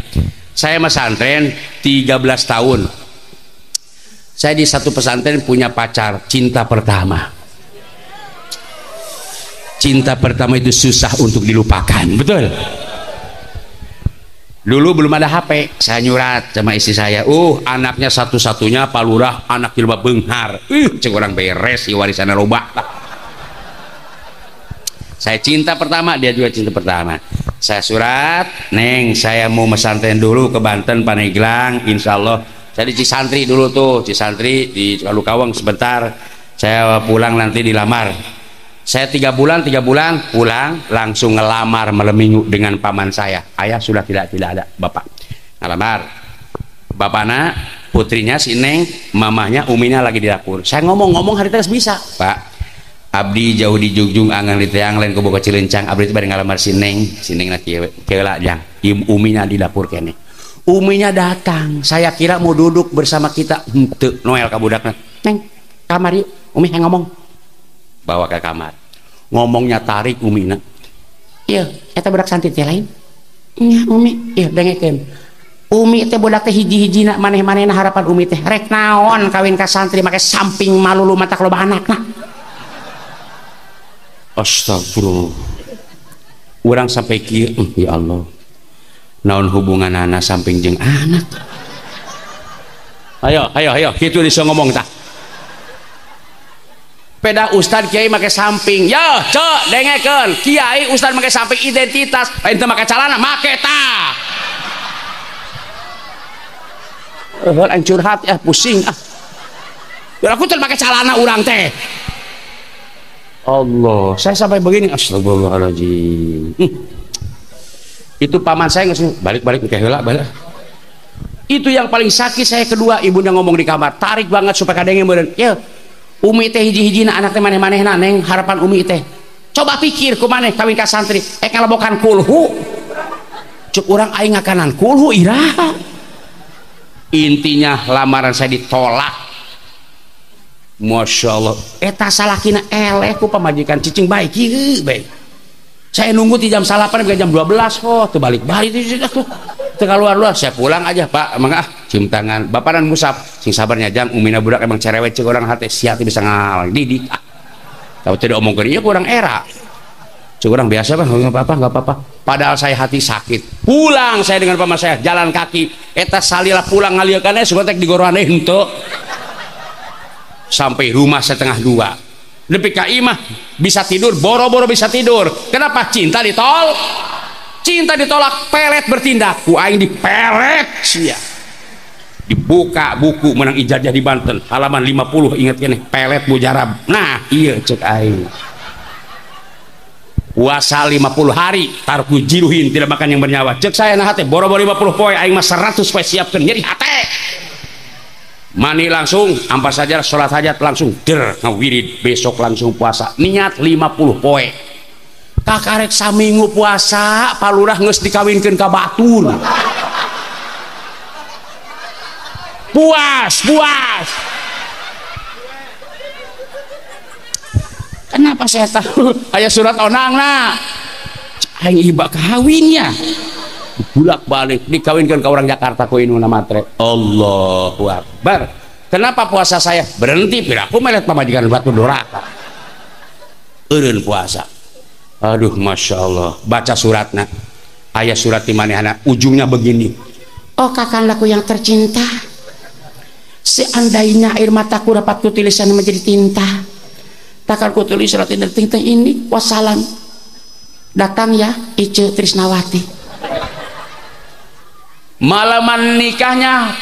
Speaker 1: Saya pesantren 13 tahun. Saya di satu pesantren punya pacar, cinta pertama. Cinta pertama itu susah untuk dilupakan, betul? Dulu belum ada HP, saya nyurat sama istri saya. Anaknya satu-satunya Pak Lurah, anak jelema beunghar. Cek orang beres warisan loba. Saya cinta pertama, dia juga cinta pertama. Saya surat, "Neng, saya mau mesantren dulu ke Banten, Paneglang, insya Allah." Saya di Cisantri dulu tuh, Cisantri di Kalukawang sebentar. Saya pulang nanti dilamar. Saya 3 bulan pulang langsung ngelamar malam minggu dengan paman saya. Ayah sudah tidak ada, bapak ngelamar. Bapakna, putrinya si Neng, mamahnya, uminya lagi di dapur. Saya ngomong-ngomong hari terus bisa, Pak. Abdi jauh di Jugjung, angan di Teang, lain kubu Cilencang. Abdi itu bari ngalamar si Neng, si Neng nak keula jang. Uminya di dapur kene. Uminya datang, saya kira mau duduk bersama kita. Henteu, Noel ka budakna. Neng, kamar yuk, Umi yang ngomong. Bawa ke kamar, ngomongnya tarik umina, iya eta budak santri teh lain nya umi, iya dengekeun umi teh budak teh hiji-hijina maneh-manehna harapan umi teh rek naon kawin ka santri make samping malulu matak loba anakna. Astagfirullah, urang sampai kieu, ya Allah, naon hubungan anak samping jeung anak. Ayo ayo ayo kitu bisa ngomong tah. Peda ustad kiai make samping, yo cok dengekeun kiai ustad make samping identitas, lain teu make calana make tah. Aing curhat ya pusing ah. Aku teu make calana urang teh. Allah, saya sampai begini astagfirullahaladzim. Itu paman saya nggak balik-balik ke heula balik. Itu yang paling sakit saya kedua, ibunda ngomong di kamar, tarik banget supaya kadenge meureun. Ye, Umi teh hiji-hijina anak teh maneh-manehna neng harapan Umi teh. Coba pikir ku maneh kawin ka santri, ngalebokan kulhu. Cuk urang aing ngakanan kulhu iraha. Intinya lamaran saya ditolak. Masya Allah, eta salakina eleh ku pamajikan cicing bae kieu bae. Saya nunggu di jam 9 sampai jam 12 kok, teu balik-balik itu. Teu keluar-luar, saya pulang aja, Pak. Emang ah, cium tangan. Bapak dan musaf, sing sabarnya jang umina budak emang cerewet cek orang hati sia teh bisa ngalang didik. Ah. Tahu tidak omongkeun ieu kurang era. Cek orang biasa Pak, enggak apa-apa, enggak apa-apa. Padahal saya hati sakit. Pulang saya dengan paman saya jalan kaki. Eta salila pulang ngalieukana sugan teh digorohan deui henteu. Sampai rumah 1:30. Nepi ka imah bisa tidur, boro-boro bisa tidur. Kenapa? Cinta ditolak. Cinta ditolak, pelet bertindak. Ku aing diperet sia. Dibuka buku menang ijazah di Banten, halaman 50 ingat keneh, pelet mujarab. Nah, iya cek aing. Puasa 50 hari, tarku jiruhin tidak makan yang bernyawa. Cek saya nah hate, boro-boro 50 poe aing mah 100 poe siapkeun nyeri hate. Mani langsung, ampas saja, sholat hajat langsung, der, ngawirid, besok langsung puasa. Niat 50 poe. Kakarek saminggu puasa, palurah geus dikawinkeun ka batur. Puas, puas. Kenapa saya tahu? Aya surat onang na. Aing iba kawinnya. Bulak-balik dikawinkan ke orang Jakarta ku indungna matre. Allahu Akbar. Kenapa puasa saya berhenti? Piraku melet pamajikan batu doraka. Eureun puasa. Aduh, masya Allah. Baca suratna. Aya surat di manehana ujungnya begini. Oh kakandaku yang tercinta, seandainya air mataku dapat kutulisan menjadi tinta, takkan kutulis surat tinta ini. Wassalam. Datang ya Ice Trisnawati. Malaman nikahnya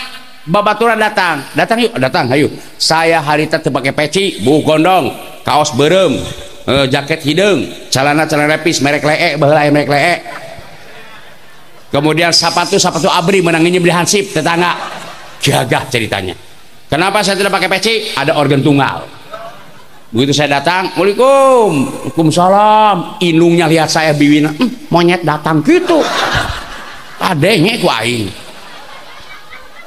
Speaker 1: babaturan datang, datang yuk, datang ayo. Saya harita teu pake peci, buuk gondong, kaos beureum, jaket hideung, celana-celana lepis merek lee, baheula aya merek lee. Kemudian sepatu-sepatu abri menang ini beli hansip tetangga. Gagah ceritanya. Kenapa saya tidak pakai peci? Ada organ tunggal. Begitu saya datang, Waalaikum, waalaikumsalam. Indungnya lihat saya biwina, monyet datang gitu. Adanya ku aing.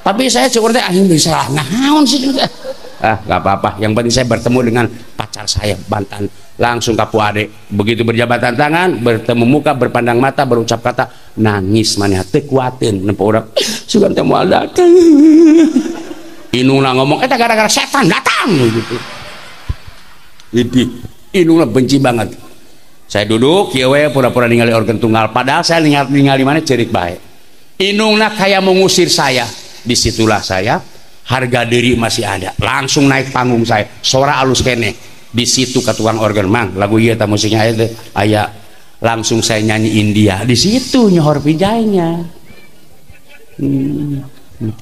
Speaker 1: Tapi saya cukur teh aing bisa naon sih. Ah, enggak apa-apa. Yang penting saya bertemu dengan pacar saya Bantan. Langsung kapu ade. Begitu berjabatan tangan, bertemu muka, berpandang mata, berucap kata, nangis maneh teu kuateun nempo urang. Sugan teh moal datang. Indungna ngomong, eta gara-gara setan datang gitu. Idih, indungna benci banget. Saya duduk kieu we pura-pura ningali organ tunggal, padahal saya ningali mana cerik bae. Indungna kayak mengusir saya. Disitulah saya harga diri masih ada. Langsung naik panggung saya, suara alus kene. Di situ ke tukang organ, mang lagu ieu ta musiknya aya teh aya. Langsung saya nyanyi India. Di situ nyohor pijainya.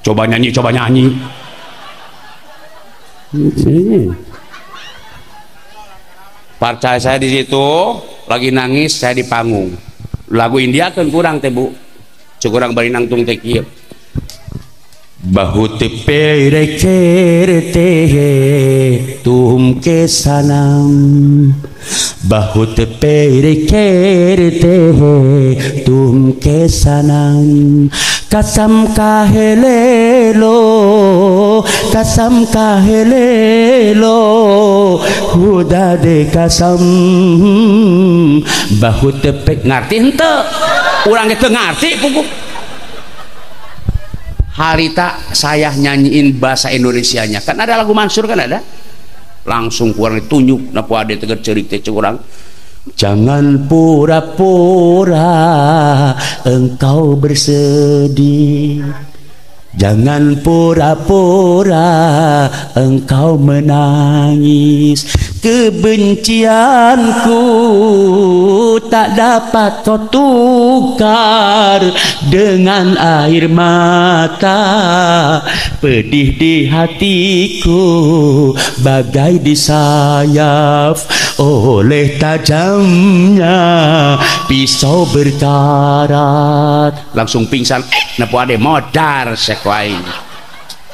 Speaker 1: Coba nyanyi, coba nyanyi. Parcaya saya di situ lagi nangis saya di panggung. Lagu India kan kurang teh Bu. Kurang bari nangtung teh kieu. बहुत पेड़ खेरते हैं तुम के सनम, बहुत पेड़ खेरते हैं तुम के सनम, कसम काहे ले लो, कसम काहे ले लो, खुदा दे कसम. Bahut pe ngarti henteu urang ge teu ngarti pupuk. Harita saya nyanyiin bahasa Indonesianya, kan ada lagu Mansur kan ada, langsung kurang ditunjuk napo ade teger ceurik teh kurang. Jangan pura-pura engkau bersedih, jangan pura-pura engkau menangis, kebencianku tak dapat kau tukar dengan air mata, pedih di hatiku bagai disayap oleh tajamnya pisau berkarat. Langsung pingsan, napo ade modar sekuaing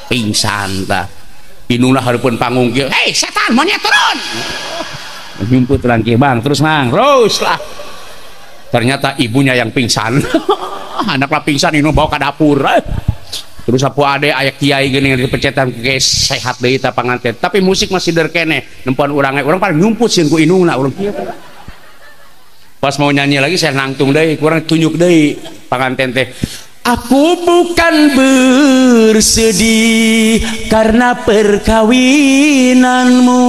Speaker 1: pingsan ta. Inunglah hareupeun panggung kieu, hei setan monyet turun, nyumput urang kieu bang, terus mang, terus lah. Ternyata ibunya yang pingsan. Anaklah pingsan, inung bawa ke dapur. Terus apu ade aya kiai geuning dipencetan ke sehat deui ta panganten, tapi musik masih derkeneh nempoan urang, urang paling nyumput sieun ku inungna urang kieu. Pas mau nyanyi lagi saya nangtung deui, kurang tunjuk deui panganten teh. Aku bukan bersedih karena perkawinanmu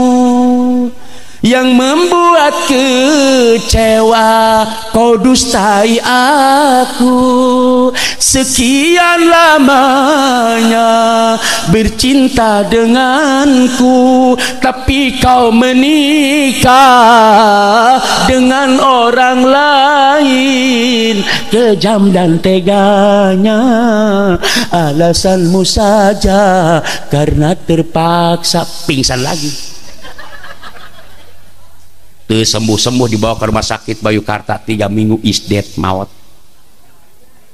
Speaker 1: yang membuat kecewa, kau dustai aku. Sekian lamanya bercinta denganku, tapi kau menikah dengan orang lain. Kejam dan teganya alasanmu saja karena terpaksa. Pingsan lagi. Sembuh-sembuh dibawa ke rumah sakit Bayukarta 3 minggu is dead, maut.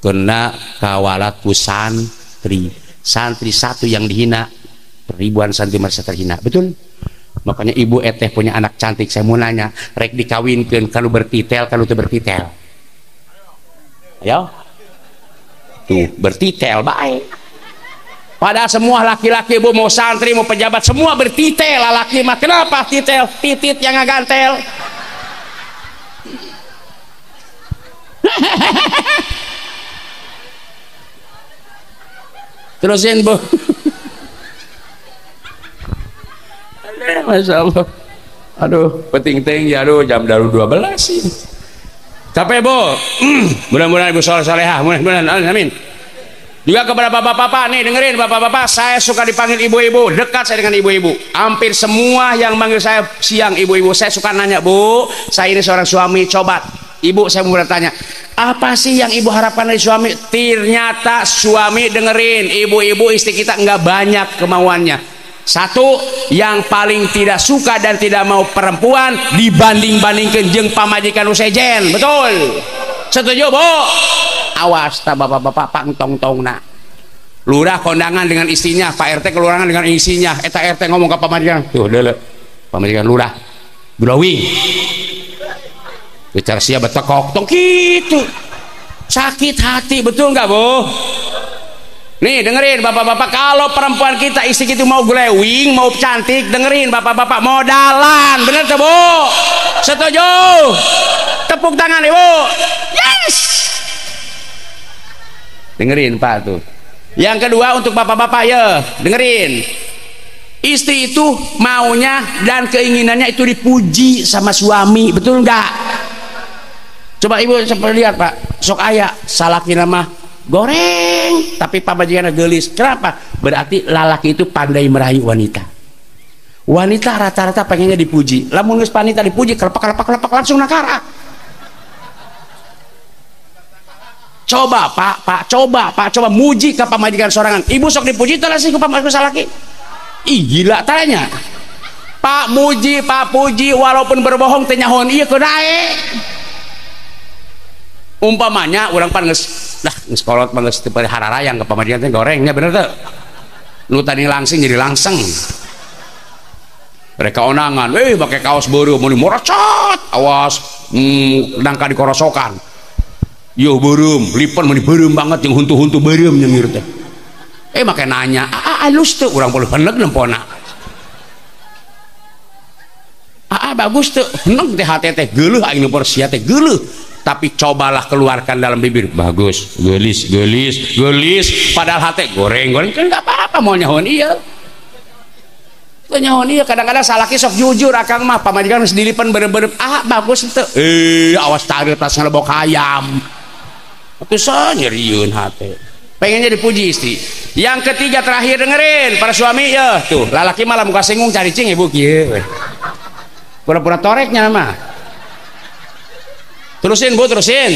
Speaker 1: Kena kawalat ku santri. Santri satu yang dihina, ribuan santri merasa terhina. Betul? Makanya ibu eteh punya anak cantik, saya mau nanya, rek dikawinkeun kalau bertitel kalau teu bertitel. Ayo. Tuh, bertitel baik. Padahal semua laki-laki ibu, mau santri mau pejabat, semua bertitel laki mah. Kenapa titel? Titit yang ngagantel. Terusin bu. Masya Allah. Aduh, penting-ting ya, aduh jam 12 sih. Capek bu. Mudah-mudahan ibu soleh solehah. Mudah-mudahan, amin. Juga kepada bapak-bapak nih, dengerin bapak-bapak, saya suka dipanggil ibu-ibu, dekat saya dengan ibu-ibu. Hampir semua yang manggil saya siang ibu-ibu, saya suka nanya, bu, saya ini seorang suami, coba ibu saya mau bertanya, apa sih yang ibu harapkan dari suami? Ternyata suami dengerin, ibu-ibu istri kita nggak banyak kemauannya. Satu, yang paling tidak suka dan tidak mau perempuan dibanding-bandingkan jeung pamajikan usejen, betul? Setuju bu? Awas ta bapak-bapak pangtong-tongna. Lurah kondangan dengan istrinya, Pak RT kelurahan dengan istrinya, eta RT ngomong ke pamajikan, tuh deuleu. Pamajikan lurah glowing. Bicara sia betekok tong kitu. Sakit hati, betul nggak bu? Nih dengerin bapak-bapak, kalau perempuan kita istri itu mau glowing, mau cantik, dengerin bapak-bapak, modalan, bener tuh bu? Setuju? Tepuk tangan ibu. Yes. Dengerin pak tuh. Yang kedua untuk bapak-bapak ya, dengerin. Istri itu maunya dan keinginannya itu dipuji sama suami, betul nggak? Coba ibu sampai lihat pak, sok aya salaki nama goreng, tapi pamajikanna geulis. Kenapa? Berarti lalaki itu pandai merayu wanita. Wanita rata-rata pengennya dipuji. Lamun geus panita dipuji, kelepak-kelepak langsung nakara. Coba pak, pak, coba pak, coba muji ke pamajikan sorangan. Ibu sok dipuji teh sih ku pamajikan salaki. Ih gila tanya. Pak muji, pak puji walaupun berbohong teh nyahoan ieu kudae. Umpamanya urang pan geus dah geus kolot mah geus teu hararayang ke pamajikan teh gorengnya bener teu? Nu tadi langsing jadi langseng. Mereka onangan, pakai kaos beureum mun morocot, awas nangka dikorosokan. Yo beureum, lipen mun beureum banget jeung huntu-huntu beureum nyengir teh. Make nanya, alus teu urang perlu heneg nempona. Bagus teu, heneg teh hate teh geuleuh aing nu sia teh geuleuh. Tapi cobalah keluarkan dalam bibir, bagus, geulis, geulis, geulis, padahal hate goreng-goreng kan enggak apa-apa mau nyahoan ieu. Teu nyahoan ieu kadang-kadang salaki sok jujur akang mah pamajikan geus dilipen beureum-beureum, bagus teu. Awas tarik tas ngalebok hayam. Atuh nyerieun hate. Pengennya dipuji istri. Yang ketiga terakhir dengerin para suami ya, tuh lalaki malah muka singgung cari cing ibu kieu. Pura-pura toreknya mah. Terusin bu, terusin.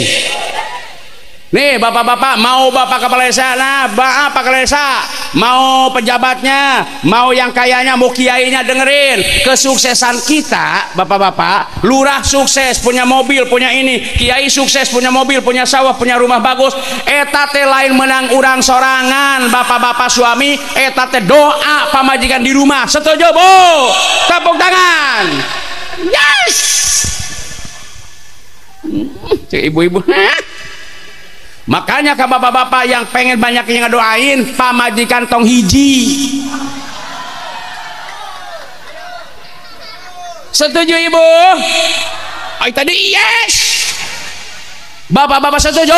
Speaker 1: Nih bapak-bapak, mau bapak kepala desa, nah bapak kepala desa, mau pejabatnya, mau yang kayanya, mau kiainya, dengerin. Kesuksesan kita, bapak-bapak, lurah sukses, punya mobil, punya ini, kiai sukses, punya mobil, punya sawah, punya rumah bagus. Eta teh lain menang urang sorangan, bapak-bapak suami, eta teh doa pamajikan di rumah. Setuju bu? Tepuk tangan. Yes. Cek ibu-ibu. Makanya ke bapak-bapak yang pengen banyak yang ngedoain, pamajikan tong hiji. Setuju ibu? Ay tadi yes. Bapak-bapak setuju?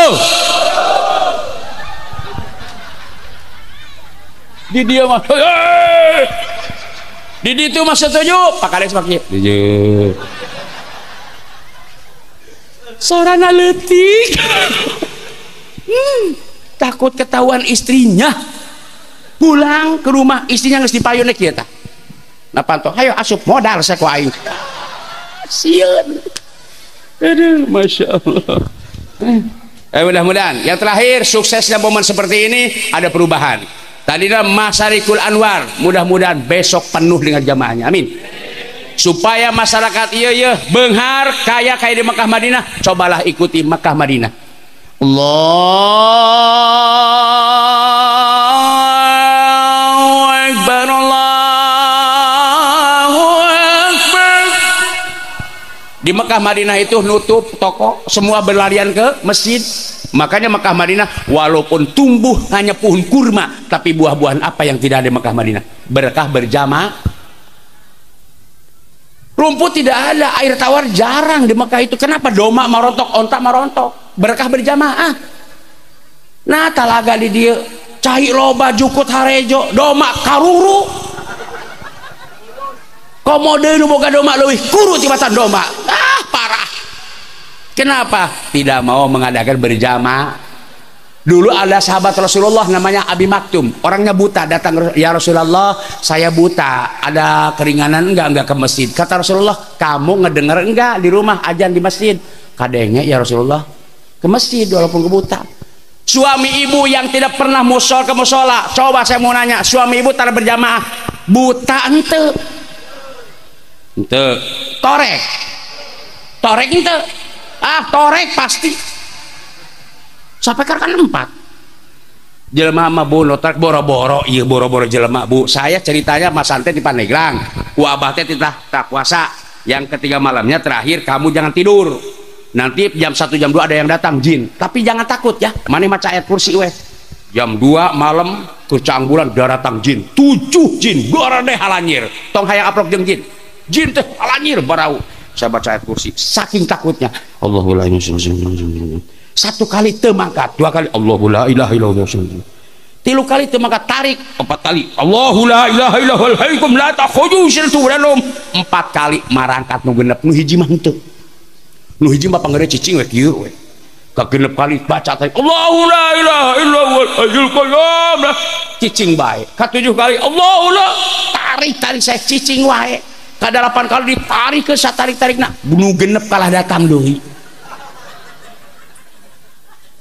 Speaker 1: Di dia mah, di ditu mah setuju, Pak Kades mah kieu. Setuju. Sorana leutik. Takut ketahuan istrinya. Pulang ke rumah istrinya geus dipayun kieu tah. Nah panto, hayo asup modal saya ku aing. Sieun. Aduh, Masya Allah. Mudah-mudahan yang terakhir suksesnya momen seperti ini ada perubahan. Tadi dalam Masyarikul Anwar, mudah-mudahan besok penuh dengan jamaahnya. Amin. Supaya masyarakat iya benghar kaya kayak di Mekah Madinah, cobalah ikuti Mekah Madinah. Allahu Akbar, Allahu Akbar. Di Mekah Madinah itu nutup toko, semua berlarian ke masjid. Makanya Mekah Madinah walaupun tumbuh hanya pohon kurma, tapi buah-buahan apa yang tidak ada di Mekah Madinah? Berkah berjamaah. Rumput tidak ada, air tawar jarang di Mekah itu. Kenapa? Doma marontok, onta marontok. Berkah berjamaah. Nah, talaga di dia cai loba jukut harejo, doma karuru. Komode nu boga doma leuwih kuru tibatan doma. Ah, parah. Kenapa? Tidak mau mengadakan berjamaah. Dulu ada sahabat Rasulullah namanya Abi Maktum, orangnya buta, datang, ya Rasulullah, saya buta, ada keringanan enggak ke masjid? Kata Rasulullah, kamu ngedengar enggak di rumah ajan di masjid? Kadangnya ya Rasulullah, ke masjid walaupun kebuta. Suami ibu yang tidak pernah musol ke musola, coba saya mau nanya, suami ibu tak berjamaah, buta ente? Ente. Torek. Torek ente. Ah, torek pasti. Sampai kan 4. Jelema mah bu notak boro-boro, iya boro-boro jelema bu. Saya ceritanya Mas Ante di Pandeglang, wabah teh tak puasa. Yang ketiga malamnya terakhir kamu jangan tidur. Nanti jam 1 jam 2 ada yang datang jin. Tapi jangan takut ya. Maneh maca ayat kursi weh. Jam 2 malam kercang bulan datang jin. 7 jin gorede halanyir. Tong hayang aprok jeung jin. Jin teh halanyir barau. Saya baca ayat kursi saking takutnya. Allahu la ilaha illallah. 1 kali teu mangkat, 2 kali Allahu la ilaha illallah. 3 kali teu mangkat, tarik 4 kali Allahu la ilaha illallahul hayyul la ta'khudhuhu sinatun wa la nawm. 4 kali marangkat nu genep, nu hiji mah henteu. Nu hiji mah panggede cicing we kieu we. Ka genep kali baca teh Allahu la ilaha illallahul hayyul qayyum, cicing bae. Ka 7 kali Allahu la, tarik-tarik saya cicing wae. Ka 8 kali ditarik ke satarik-tarikna, nu genep kalah datang deui.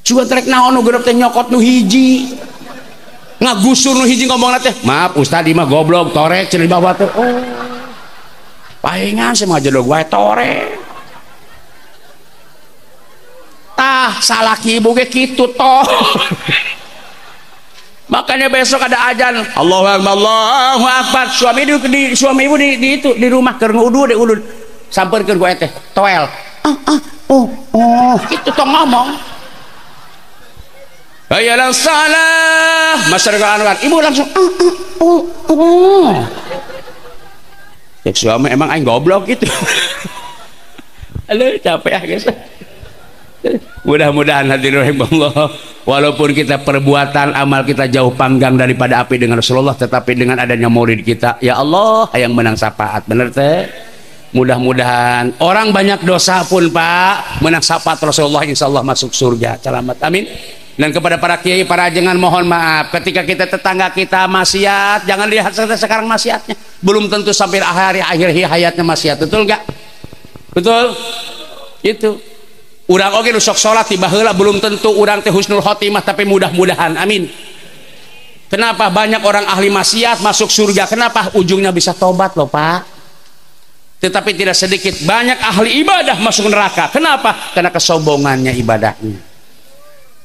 Speaker 1: Cuman trek naon nu genep teh nyokot nu hiji. Ngagusur nu hiji ngomongna teh, "Maaf ustaz ieu mah goblok, torek cenah di bawah teh." Oh. Paengan saya mah jedog wae torek. Tah salaki ibu ge kitu toh. Makanya besok ada ajan Allahu Akbar, Allahu Akbar. Suami di suami ibu di itu di rumah keur ngudu de ulun. Sampeurkeun ku teh, toel. Ah ah oh oh kitu tong ngomong. Hayya salah, masyarakat Anwar. Ibu langsung ah ah oh oh. Cek suami emang aing goblok gitu. Aduh capek ah guys. Mudah-mudahan hadirin rahimahullah, walaupun kita perbuatan amal kita jauh panggang daripada api dengan Rasulullah, tetapi dengan adanya maulid kita, ya Allah yang menang syafaat. Bener teh? Mudah-mudahan orang banyak dosa pun Pak menang syafaat Rasulullah, insyaallah masuk surga. Selamat, amin. Dan kepada para kiai, para ajengan, mohon maaf ketika kita tetangga kita maksiat, jangan lihat sekarang maksiatnya, belum tentu sampai akhir hayatnya maksiat. Betul enggak? Betul? Itu urang oge nu sok salat tiba heula belum tentu urang teh husnul khotimah, tapi mudah-mudahan amin. Kenapa banyak orang ahli maksiat masuk surga? Kenapa? Ujungnya bisa tobat loh Pak. Tetapi tidak sedikit banyak ahli ibadah masuk neraka. Kenapa? Karena kesombongannya ibadahnya.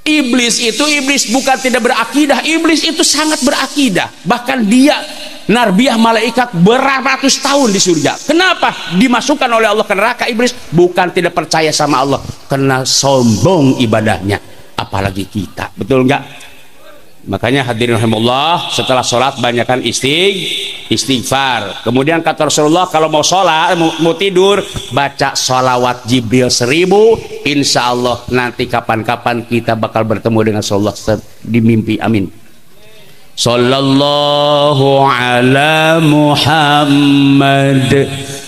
Speaker 1: Iblis itu iblis bukan tidak berakidah, iblis itu sangat berakidah. Bahkan dia narbiah malaikat beratus tahun di surga. Kenapa dimasukkan oleh Allah ke neraka iblis? Bukan tidak percaya sama Allah, karena sombong ibadahnya. Apalagi kita, betul enggak? Makanya hadirin rahimahullah, setelah sholat banyakkan istighfar. Kemudian kata Rasulullah kalau mau sholat, mau tidur, baca sholawat Jibril 1000, insya Allah nanti kapan-kapan kita bakal bertemu dengan Rasulullah di mimpi. Amin. Sallallahu ala Muhammad,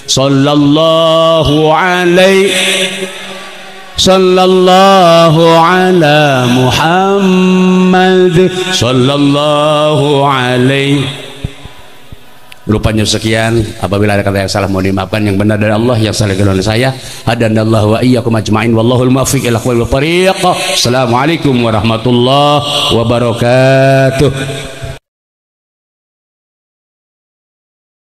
Speaker 1: sallallahu alaihi, sallallahu ala Muhammad, sallallahu alaihi. Rupanya sekian, apabila ada kata yang salah mohon dimaafkan, yang benar dari Allah, yang salah dari saya. Hadanallahu wa iyyakum ajmain, wallahul muwaffiq ila aqwamit thariq. Assalamualaikum warahmatullahi wabarakatuh.